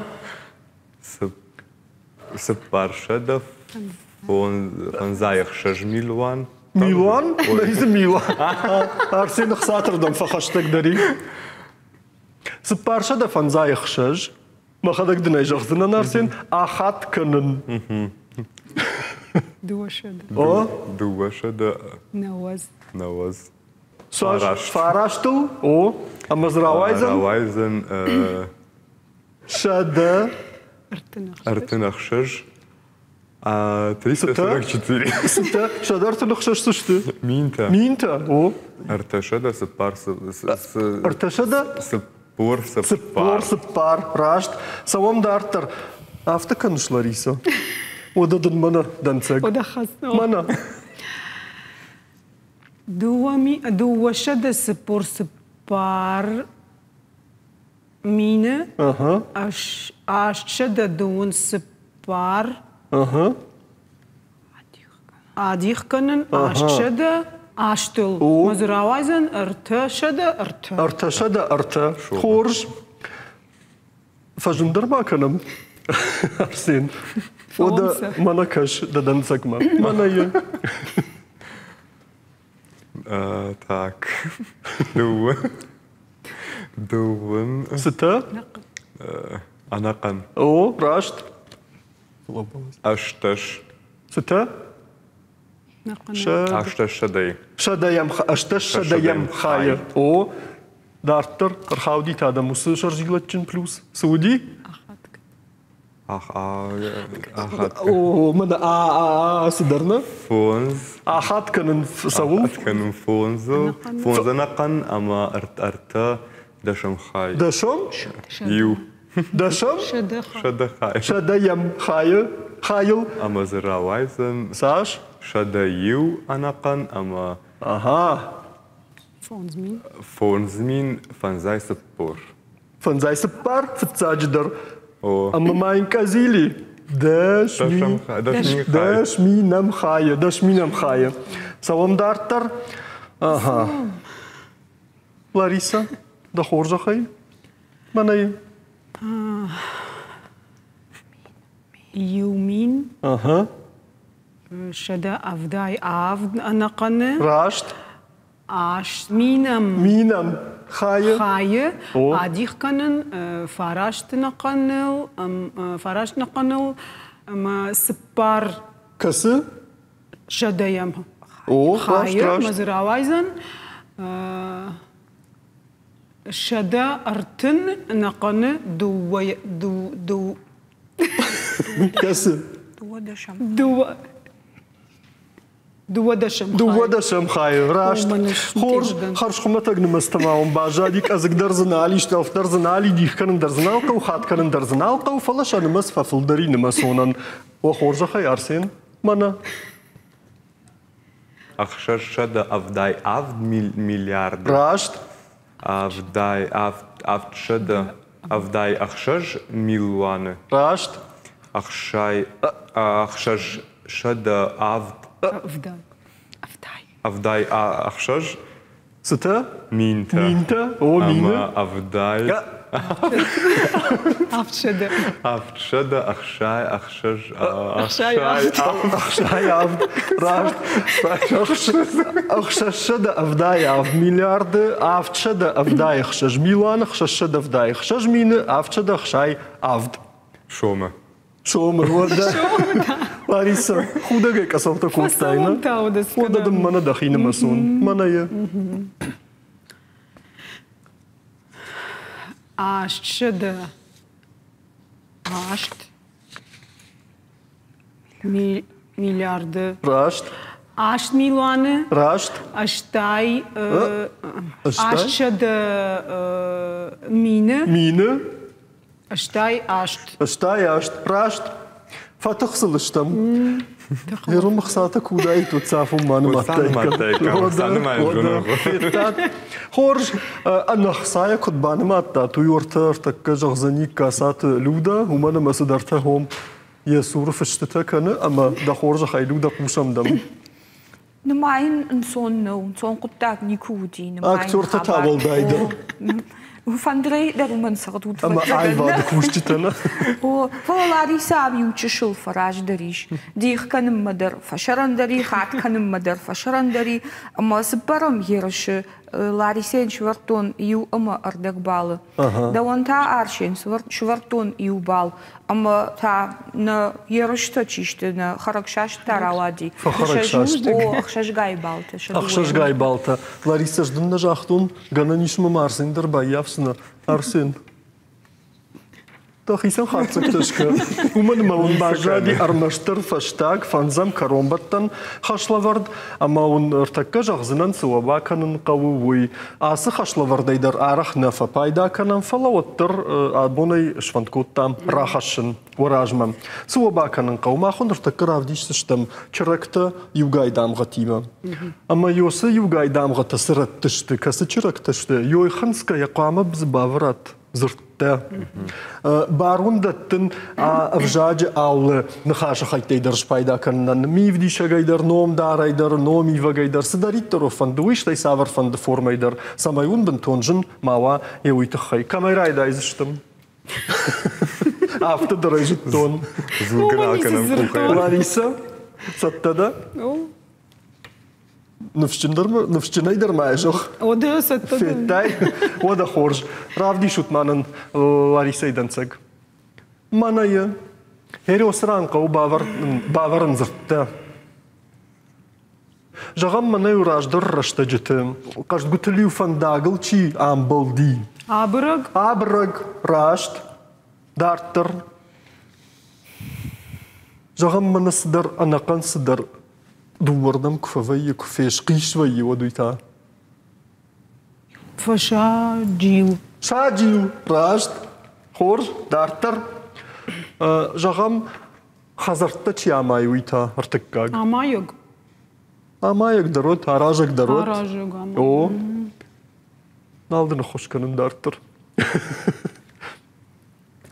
Speaker 3: Цыппарсӕдӕ фондзай ӕхсӕз милуан.
Speaker 1: Милуан? Нӕй дзы милуан. Арсен ӕхцатырдӕм фӕхӕстӕгдӕр и. 456. Мӕхӕдӕг дын ӕй зӕгъдзынӕн, Арсен, ахатт кӕнын.
Speaker 2: Дыууӕсӕдӕ.
Speaker 1: О?
Speaker 3: Дыууӕсӕдӕ.
Speaker 2: Нӕуӕдз.
Speaker 3: Нӕуӕдз.
Speaker 1: Фараст. Фарастыл? О. Ӕмӕ дзы рауайдзӕн?
Speaker 3: Рауайдзӕн
Speaker 1: Сӕдӕ.
Speaker 3: 36. 344.
Speaker 1: Цытӕ? Сӕдӕ 36 цы сты?
Speaker 3: Минтӕ.
Speaker 1: Минтӕ, о.
Speaker 3: Ӕртӕсӕдӕ цыппар.
Speaker 1: Ӕртӕсӕдӕ?
Speaker 3: Цыппор цыппар.
Speaker 1: Цыппор цыппар, раст. Цӕуӕм дарддӕр. Афтӕ кӕныс, Ларисӕ? Уӕдӕ дын мӕнӕ дӕнцӕг.
Speaker 2: Уӕдӕ хӕц.
Speaker 1: Мӕнӕ.
Speaker 2: 244 мины 824 адих кӕнын 800 астыл. Мӕ дзы рауайдзӕн 303.
Speaker 1: 303. Хорз. Фӕзындӕр ма кӕнӕм, Арсен. Уӕдӕ мӕнӕ кӕс дӕ дӕнцӕгмӕ. Мӕнӕ йӕ.
Speaker 3: Так. Дыууӕ. Дыууын.
Speaker 1: Цытӕ?
Speaker 3: Ӕнӕхъӕн.
Speaker 1: О, раст.
Speaker 3: Ӕстдӕс.
Speaker 1: Цытӕ?
Speaker 3: Ӕстдӕссӕдӕй.
Speaker 1: Сӕдӕйӕм, ӕстдӕссӕдӕйӕм хайы. О, дарддӕр ӕрхауди та дӕм уыцы сӕрзилӕджджын плюс. Цы уыди? О, мӕнӕ а цыдӕр нӕ?
Speaker 3: Фондз.
Speaker 1: Ахат кӕнын цӕуыл?
Speaker 3: Ахат кӕнын фондзыл. Фондз ӕнӕхъӕн ӕмӕ ӕртӕ дӕсӕм хай.
Speaker 1: Дӕсӕм?
Speaker 3: Иу.
Speaker 1: Дӕсӕм?
Speaker 3: Сӕдӕ хай.
Speaker 1: Сӕдӕйӕм хайы хайыл.
Speaker 3: Ӕмӕ дзы рауайдзӕн.
Speaker 1: Цас?
Speaker 3: 101 ӕнӕхъӕн ӕмӕ.
Speaker 1: Ага.
Speaker 2: 5000.
Speaker 3: 5054.
Speaker 1: Фӕндзай цыппар фыццаджыдӕр. Ӕмӕ ма йын къӕдзили дӕс минӕм хайы, 10 000 хайы. Цӕуӕм дарддӕр. Ага. Лариса, дӕ хорзӕхӕй, мӕнӕй.
Speaker 2: Иу мин.
Speaker 1: Ага.
Speaker 2: 177 ӕнӕхъӕны.
Speaker 1: Раст.
Speaker 2: Аст минӕм.
Speaker 1: Минӕм хайы.
Speaker 2: Хайы адих кӕнын фараст ӕнӕхъӕныл, фараст ӕнӕхъӕныл ӕмӕ цыппар.
Speaker 1: Кӕцы?
Speaker 2: Сӕдӕйӕм.
Speaker 1: О,
Speaker 2: хайы ӕмӕ дзы рауайдзӕн 130 ӕнӕхъӕны дыууӕ дыу
Speaker 1: Кӕцы?
Speaker 4: Дыууӕдӕсӕм.
Speaker 2: Дыууӕ Дыууӕдӕсӕм хайы.
Speaker 1: Дыууӕдӕсӕм хайы, раст. Хорз, хӕрзхуымӕтӕг нымӕцтӕ ма уын баззади, къӕдзыг дӕр дзы нал ис, стъӕлф дӕр дзы нал и, дих кӕнын дӕр дзы нал хъӕуы, хатт кӕнын дӕр дзы нал хъӕуы, фӕлӕ сӕ нымӕц фӕфылдӕр и нымӕцонӕн. Уӕ хорзӕхӕй, Арсен, мӕнӕ.
Speaker 3: 677 миллиарды.
Speaker 1: Раст.
Speaker 3: Ӕвдай авдсӕдӕ ӕвдай ӕхсӕз милуаны.
Speaker 1: Раст.
Speaker 3: Ӕхсай ӕхсӕз сӕдӕ авд.
Speaker 2: Ӕвдай.
Speaker 3: Ӕвдай ӕхсӕз.
Speaker 1: Цытӕ?
Speaker 3: Минтӕ.
Speaker 1: Минтӕ? О, мины.
Speaker 3: Ӕмӕ ӕвдай.
Speaker 2: Авдсӕдӕ.
Speaker 3: Авдсӕдӕ ӕхсай ӕхсӕз
Speaker 2: ӕхсай авд.
Speaker 1: Ӕхсай авд. Раст. 677 миллиарды 776 милуаны 676 мины 767.
Speaker 3: Сомы.
Speaker 1: Сомы, уӕдӕ. Лариса, худӕгӕй къӕцӕлтӕ кодтай, нӕ? Уӕдӕ дын мӕнӕ дӕхи нымӕцон. Мӕнӕ йӕ.
Speaker 2: 808 миллиарды.
Speaker 1: Раст.
Speaker 2: Аст милуаны.
Speaker 1: Раст.
Speaker 2: Ӕстай 800 мины.
Speaker 1: Мины.
Speaker 2: 88.
Speaker 1: 88. Раст. Фӕтых сыл стӕм. Ирон ӕхцатӕ куы уыдаид, уӕд сӕ афон ма нымадтаиккам. Федтат? Хорз, ӕнӕхцайӕ куыд банымадтат, уый уӕртӕ ӕртӕккӕ зӕгъдзӕни Касаты Люда, уымӕн ӕмӕ цыдӕртӕ хом йӕ цуры фыстытӕ кӕны ӕмӕ дӕ хорзӕхӕй, Люда, хъусӕм дӕм.
Speaker 4: Нымайын ӕнцон нӕу, ӕнцон хъуыддаг никуы уыди.
Speaker 1: Актертӕ та уӕлдайдӕр.
Speaker 4: Фӕндырӕй дӕр уымӕн цӕгъд уыд.
Speaker 1: Ӕмӕ аивады кусджытӕ нӕ?
Speaker 4: О, фӕлӕ Ларисӕ ам иу чысыл фӕраздӕр ис. Дих кӕнынмӕ дӕр фӕсӕрӕндӕр и, хатт кӕнынмӕ дӕр фӕсӕрӕндӕр и. Ӕмӕ цыппӕрӕм ерысы Ларисӕйӕн сӕвӕрдтон иу ӕмӕ ӕрдӕг баллы. Дӕуӕн та, Арсен, сӕвӕрдтон иу балл. Ӕмӕ та нӕ ерыстӕ чи сты, нӕ хӕрӕгсаст та рауади.
Speaker 1: Фӕхӕрӕгсаст.
Speaker 4: О, ӕхсӕзгай балтӕ.
Speaker 1: Ӕхсӕзгай балтӕ. Ларисӕ, ӕз дын нӕ загътон, гӕнӕн ис мӕм Арсен дӕр баййафдзынӕ. Арсен, дӕхицӕн хатдзӕгтӕ скӕ. Уымӕн ӕмӕ уын баззади ӕрмӕстдӕр фӕстаг, фӕндзӕм кӕронбӕттӕн хӕслӕвӕрд, ӕмӕ уын ӕртӕккӕ зӕгъдзынӕн, цы уӕ бакӕнын хъӕуы, уый. Ацы хӕслӕвӕрдӕй дӕр арӕх нӕ фӕпайда кӕнӕм, фӕлӕ уӕддӕр абонӕй сфӕнд кодтам рахӕссын уӕ размӕ. Цы уӕ бакӕнын хъӕуы, мах уын ныртӕккӕ равдисдзыстӕм чырӕгтӕ иугай дамгъӕтимӕ. Ӕмӕ ёсы иугай дамгъӕтӕ цы рӕтты сты, кӕцы чырӕгтӕ сты, ёй хынцгӕйӕ хъуамӕ дзы бавӕрат дзырдтӕ. Бар уын дӕттын ӕвзаджы алы ныхасы хӕйттӕй дӕр спайда кӕнынӕн, мивдисӕгӕй дӕр, номдарӕй дӕр, номивӕгӕй дӕр, цыдӕриддӕр уӕ фӕнды, уый, стӕй цавӕрфӕнды формӕй дӕр, цӕмӕй уын бынтон зын ма уа йӕ уый тыххӕй. Кӕмӕй райдайдзыстӕм? Афтӕ дӕр ӕй зыдтон. Ларисӕ, цӕттӕ дӕ? Ныфсджындӕр ныфсджынӕй дӕр ма зӕгъ.
Speaker 2: О, дӕ цӕттӕ дӕн.
Speaker 1: Федтай? Уӕдӕ хорз. Равдисут ма нын Ларисӕйы дӕнцӕг. Мӕнӕ йӕ. Хереосы ран хъӕуы бавӕрын дзырдтӕ. Зӕгъӕм, мӕнӕ-иу раздӕр рӕстӕджыты хъӕздгуытыл-иу фӕндагыл чи амбӕлди.
Speaker 2: Абырӕг?
Speaker 1: Абырӕг, раст. Дарддӕр. Зӕгъӕм, мӕнӕ цыдӕр ӕнӕхъӕн цыдӕр дыууӕрдӕм куы фӕвӕййы, куы фесхъис вӕййы, уӕд уый та?
Speaker 2: Фӕсаджил.
Speaker 1: Саджил, раст. Хорз, дарддӕр. Зӕгъӕм, хӕдзӕрттӕ чи амайы, уый та ӕртыккаг.
Speaker 2: Амайӕг.
Speaker 1: Амайӕг дӕр уӕд, аразӕг дӕр уӕд.
Speaker 2: Аразӕг, амайӕг.
Speaker 1: О, нал дын ӕххуыс кӕнын дарддӕр.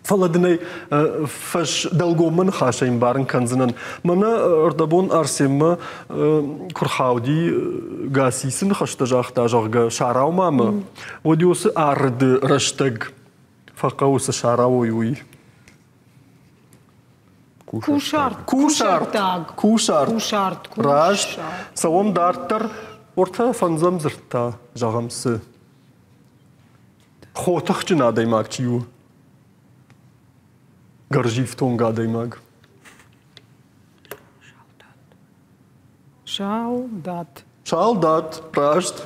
Speaker 1: Фӕлӕ дын ӕй фӕс дӕлгоммӕ ныхасӕй ӕмбарын кӕндзынӕн. Мӕнӕ ӕрдӕбон Арсенмӕ куы рхауди Гаси цы ныхӕстӕ загъта, зӕгъгӕ, сарау ма мӕ, уӕд уыцы арыды рӕстӕг фӕхъӕуы цы сарауой, уый.
Speaker 2: Кусарт.
Speaker 1: Кусарт. Кусарт.
Speaker 2: Кусарт.
Speaker 1: Раст. Цӕуӕм дарддӕр. Уӕртӕ фӕндзӕм дзырдта, зӕгъӕм, цы? Хотыхджын адӕймаг чи у? Гӕрзифтонг адӕймаг.
Speaker 2: Салдат.
Speaker 1: Салдат, раст.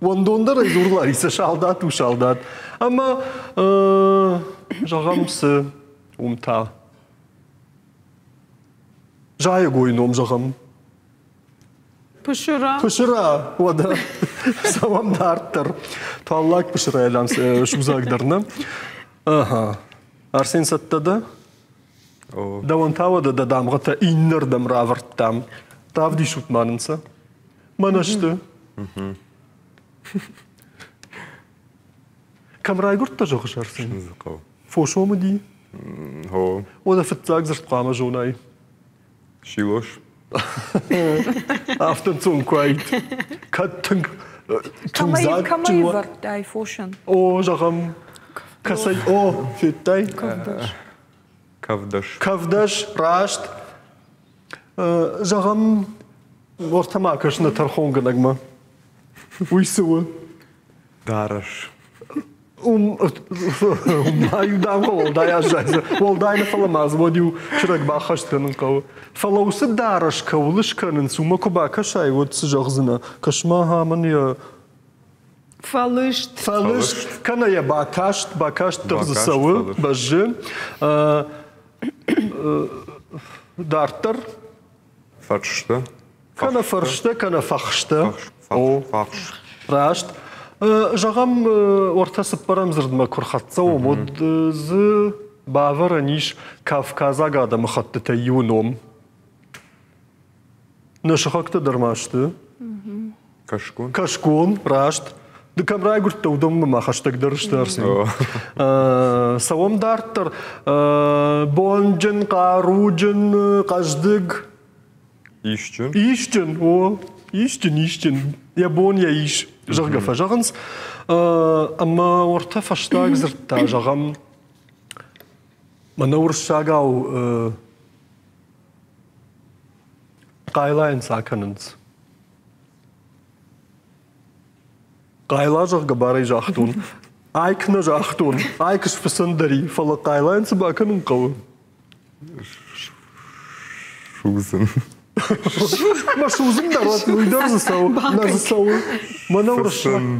Speaker 1: Уӕндондӕр ӕй дзур Ларисӕ, салдат у салдат. Ӕмӕ, зӕгъӕм, цы уым та? Зайӕгойы ном зӕгъӕм.
Speaker 2: Пысыра.
Speaker 1: Пысыра, уӕдӕ цӕуӕм дарддӕр. Туаллаг пысырайӕ дам судзаг дӕр нӕ. Ага. Арсен цӕттӕ дӕ? Дӕуӕн та уӕдӕ дӕ дамгъӕтӕ иннӕрдӕм равӕрдтам. Равдисут ма нын сӕ. Мӕнӕ сты. Кӕм райгуырдтӕ, зӕгъыс, Арсен?
Speaker 3: Сындзыхъӕу.
Speaker 1: Фосом уыди?
Speaker 3: О.
Speaker 1: Уӕдӕ фыццаг дзырд хъуамӕ зонай.
Speaker 3: Силос.
Speaker 1: Афтӕ ӕнцон куы уаид. Кӕд тынг тынг
Speaker 4: Кӕмӕй вӕрдтай фосӕн?
Speaker 1: О, зӕгъӕм, кӕцӕй? О, федтай?
Speaker 2: Кӕвдӕс.
Speaker 3: Кӕвдӕс.
Speaker 1: Кӕвдӕс, раст. Зӕгъӕм, уӕртӕ ма кӕс нӕ тӕрхонгӕнӕгмӕ. Уый цы у?
Speaker 3: Дарӕс.
Speaker 1: Уым ма иу дамгъӕ уӕлдай аззайдзӕн. Уӕлдай нӕ, фӕлӕ ма дзы уӕд иу чырӕг баххӕст кӕнын хъӕуы. Фӕлӕ уыцы дарӕс кӕуыл скӕнынц, уымӕ куы бакӕсай, уӕд цы зӕгъдзынӕ? Кӕс-ма, амӕн йӕ
Speaker 2: Фӕлыст.
Speaker 1: Фӕлыст, кӕнӕ йӕ бакаст, бакаст дӕр дзы цӕуы, бӕззы. Дарддӕр.
Speaker 3: Фӕрстӕ.
Speaker 1: Кӕнӕ фӕрстӕ, кӕнӕ фӕхстӕ.
Speaker 3: О, фахс.
Speaker 1: Раст. Зӕгъӕм, уӕртӕ цыппӕрӕм дзырдмӕ куы рхӕццӕ уӕм, уӕд дзы. бавӕрӕн ис кавказаг адӕмыхӕттытӕй иуы ном. Нӕ сыхӕгтӕ дӕр ма сты.
Speaker 3: Кӕсгон.
Speaker 1: Кӕсгон, раст. Ды кӕм райгуырдтӕ, уыдонмӕ ма хӕстӕгдӕр сты, Арсен. Цӕуӕм дарддӕр. Бонджын, хъаруджын, хъӕздыг.
Speaker 3: Исджын.
Speaker 1: Исджын, о, исджын, исджын. Йӕ бон йӕ ис, зӕгъгӕ, фӕзӕгъынц. Ӕмӕ уӕртӕ фӕстаг дзырдта, зӕгъӕм, мӕнӕ уырыссагау хъайлайӕн цы акӕнынц? Хъайла, зӕгъгӕ, барӕй загътон. Айк нӕ загътон, айк сфыцӕн дӕр и, фӕлӕ хъайлайӕн цы бакӕнын хъӕуы?
Speaker 3: Судзын.
Speaker 1: Мӕ судзын дӕр уый дӕр дзы цӕуы, нӕ дзы цӕуы. Мӕнӕ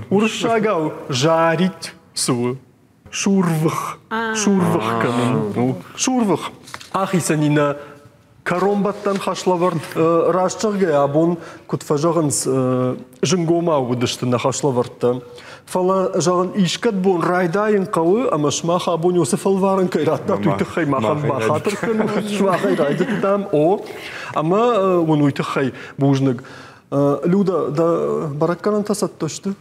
Speaker 1: уырыссагау жарить цы у? Сурвых. Сурвых кӕнын. Сурвых. Ахицӕн и нӕ кӕронбӕттӕн хӕслӕвӕрд. Раст зӕгъгӕйӕ, абон, куыд фӕзӕгъынц, зынгомау уыдысты нӕ хӕслӕвӕрдтӕ. Фӕлӕ, зӕгъын, искӕд бон райдайын хъӕуы, ӕмӕ сымах абон уыцы фӕлварӕн кӕй радтат, уый тыххӕй махӕн бахатыр кӕнут. Сымахӕй райдыдтам, о. Ӕмӕ уын уый тыххӕй бузныг. Люда, дӕ бӕрӕггӕнӕнтӕ цӕттӕ сты?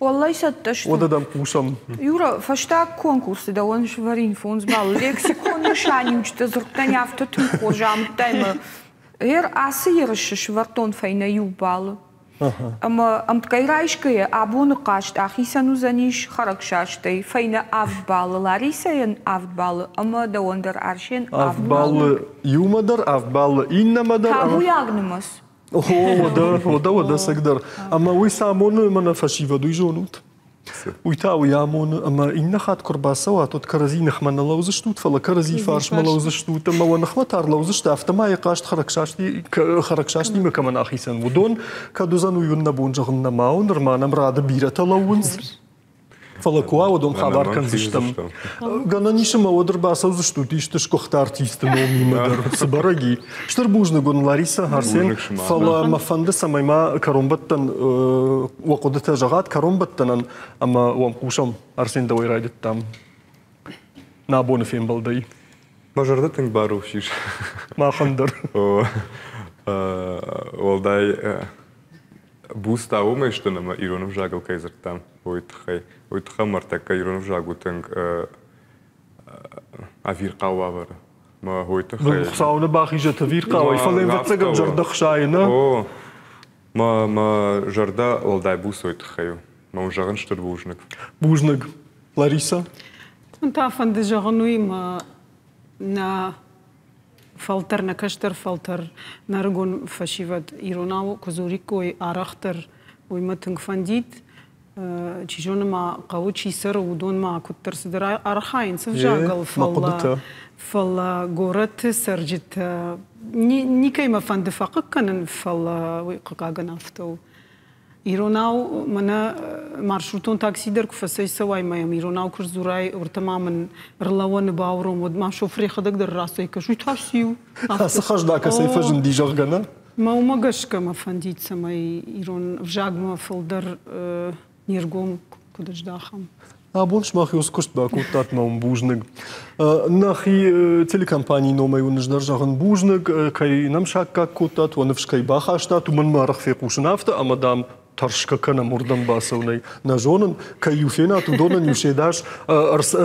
Speaker 4: Уӕллӕй цӕттӕ сты.
Speaker 1: Уӕдӕ дӕм хъусӕм.
Speaker 4: Юра, фӕстаг конкурсы дӕуӕн сывӕрин фондз баллы. Лексикон нысаниуджытӕ дзырдтӕн афтӕ тынг хорз амыдтай ӕмӕ Гъер ацы ерысы сывӕрдтон фӕйнӕ иу баллы. Ӕмӕ ӕмткӕй райсгӕйӕ абоны хъазт ахицӕн уыдзӕнис хӕрӕгсастӕй фӕйнӕ авд баллы Ларисӕйӕн авд баллы ӕмӕ дӕуӕн дӕр Арсен
Speaker 1: авд баллы. Иумӕ дӕр авд баллы, иннӕмӕ дӕр.
Speaker 4: Табуйаг нымӕц.
Speaker 1: О, уӕдӕ, уӕдӕ, уӕдӕ цӕгдӕр. Ӕмӕ уый цы амоны, мӕнӕ фӕсивӕд, уый зонут? Уый та уый амоны, ӕмӕ иннӕ хатт куы рбацӕуат, уӕд кӕрӕдзи ныхмӕ нӕ лӕудзыстут, фӕлӕ кӕрӕдзи фарсмӕ лӕудзыстут, ӕмӕ уӕ ныхмӕ та ӕрлӕудзысты, афтӕ ма йӕ хъазт хӕрӕгсастимӕ кӕмӕн ахицӕн, уыдон кӕд уыдзӕн, уый уын нӕ бон зӕгъын нӕма у, нырма нӕм рады бирӕтӕ лӕууынц. Фӕлӕ куы уа, уыдон хабар кӕндзыстӕм. Гӕнӕн ис ӕмӕ уӕд ӕрбацӕудзыстут исты сгуыхт артисты номимӕ дӕр. Цы бӕрӕг и? Стыр бузныг уын, Лариса, Арсен. Фӕлӕ мӕ фӕнды, цӕмӕй ма кӕронбӕттӕн уӕ хъуыдытӕ зӕгъат кӕронбӕттӕнӕн ӕмӕ уӕм хъусӕм. Арсен, дӕуӕй райдыдтам нӕ абоны фембӕлдӕй.
Speaker 3: Мӕ зӕрдӕ тынг барухс ис.
Speaker 1: Махӕн дӕр.
Speaker 3: Уӕлдай буц та уымӕй сты, ӕмӕ ирон ӕвзагыл кӕй дзырдтам, уый тыххӕй. Уый тыххӕй ӕртӕккӕ ирон ӕвзаг у тынг ӕвирхъау уавӕры. Мӕ уый тыххӕй.
Speaker 1: Хуыцау нӕ бахизӕт ӕвирхъауӕй, фӕлӕ ӕвӕццӕгӕн зӕрдӕ хсайы, нӕ?
Speaker 3: О, мӕ, мӕ зӕрдӕ уӕлдай буц уый тыххӕй у. Мӕ уын зӕгъын стыр бузныг.
Speaker 1: Бузныг. Лариса?
Speaker 2: Мӕн та фӕнды зӕгъын уый, мӕ нӕ фӕлтӕр, нӕ кӕстӕр фӕлтӕр, нӕ ӕрыгон фӕсивӕд иронау куы дзуриккой арӕхдӕр, уый мӕ тынг фӕндид. Чи зоны ма хъӕуы чи цӕры, уыдон ма куыддӕр цыдӕр архайынц ӕвзагыл, фӕлӕ, фӕлӕ горӕты цӕрджытӕ никӕй мӕ фӕнды фӕхъыг кӕнын, фӕлӕ уый хъыгагӕн афтӕ у. Иронау мӕнӕ маршрутон такси дӕр куы фӕцӕйцӕуай мӕ йӕм иронау куы сдзурай, уыртӕ ма мын ӕрлӕууӕны бауром, уӕд ма шофыр йӕхӕдӕг дӕр рацӕй кӕс, уый та циу?
Speaker 1: Ацы хӕзна кӕцӕй фӕзынди, зӕгъгӕ, нӕ?
Speaker 2: Мӕ уымӕ гӕсгӕ мӕ фӕндид, цӕмӕй ирон ӕвзагмӕ фылдӕр не ргом куыд здахӕм.
Speaker 1: Абон сымах уыцы куыст бакодтат, мӕ уын бузныг. Нӕхи телекомпанийы номӕй уын ӕз дӕр зӕгъын бузныг, кӕй нӕм саккаг кодтат, уӕ ныфс кӕй бахастат, уымӕн мӕ арӕх фехъусын афтӕ, ӕмӕ, дам, тӕрсгӕ кӕнӕм уырдӕм бацӕуынӕй. Нӕ зонын, кӕй-иу фенат, уыдонӕн-иу се дас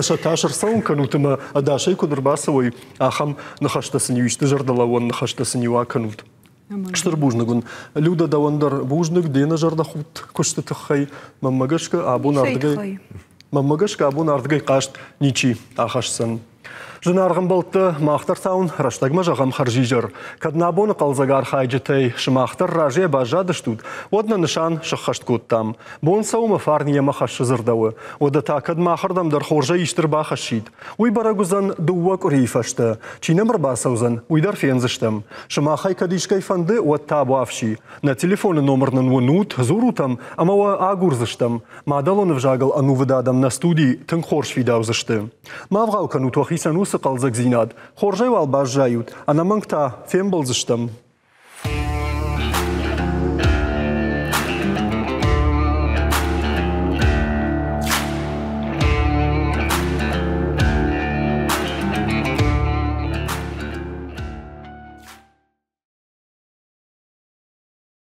Speaker 1: сӕ тас ӕрцӕуын кӕнут ӕмӕ ӕдасӕй куыд ӕрбацӕуой, ахӕм ныхӕстӕ сын-иу исты зӕрдӕлӕууӕн ныхӕстӕ сын-иу акӕнут. Стыр бузныг уын. Люда, дӕуӕн дӕр бузныг де нӕзӕрдӕхудт куысты тыххӕй. Мӕнмӕ гӕсгӕ, абон ардыгӕй Мӕнмӕ гӕсгӕ, абон ардыгӕй хъаст ничи ахӕсдзӕн. Зынаргъ ӕмбӕлттӕ, мах дӕр та уын рӕстӕгмӕ зӕгъӕм хӕрзизӕр. Кӕд нӕ абоны хъӕлдзӕг архайджытӕй сымах дӕр разыйӕ баззадыстут, уӕд нӕ нысан сӕххӕст кодтам. Бон цӕуы мӕ фарн йемӕ хӕссы дзырдӕуы. Уӕдӕ та кӕд махырдӕм дӕр хорзӕй исты рбахӕссид. Уый бӕрӕг уыдзӕн дыууӕ къуырийы фӕстӕ. Чи нӕм ӕрбацӕудзӕн, уый дӕр фендзыстӕм. Сымахӕй кӕд искӕй фӕнды, уӕд табуафси. Нӕ телефоны номыр нын уынут, дзурут ӕм ӕмӕ уӕ агурдзыстӕм. Мадӕлон ӕвзагыл ӕнувыд адӕм нӕ студийы тынг хорз фидаудзысты. Ма ӕвгъау кӕнут уӕхицӕн уыцы хъӕлдзӕгдзинад. Хорзӕй уал баззайут, ӕнӕмӕнг та фембӕлдзыстӕм.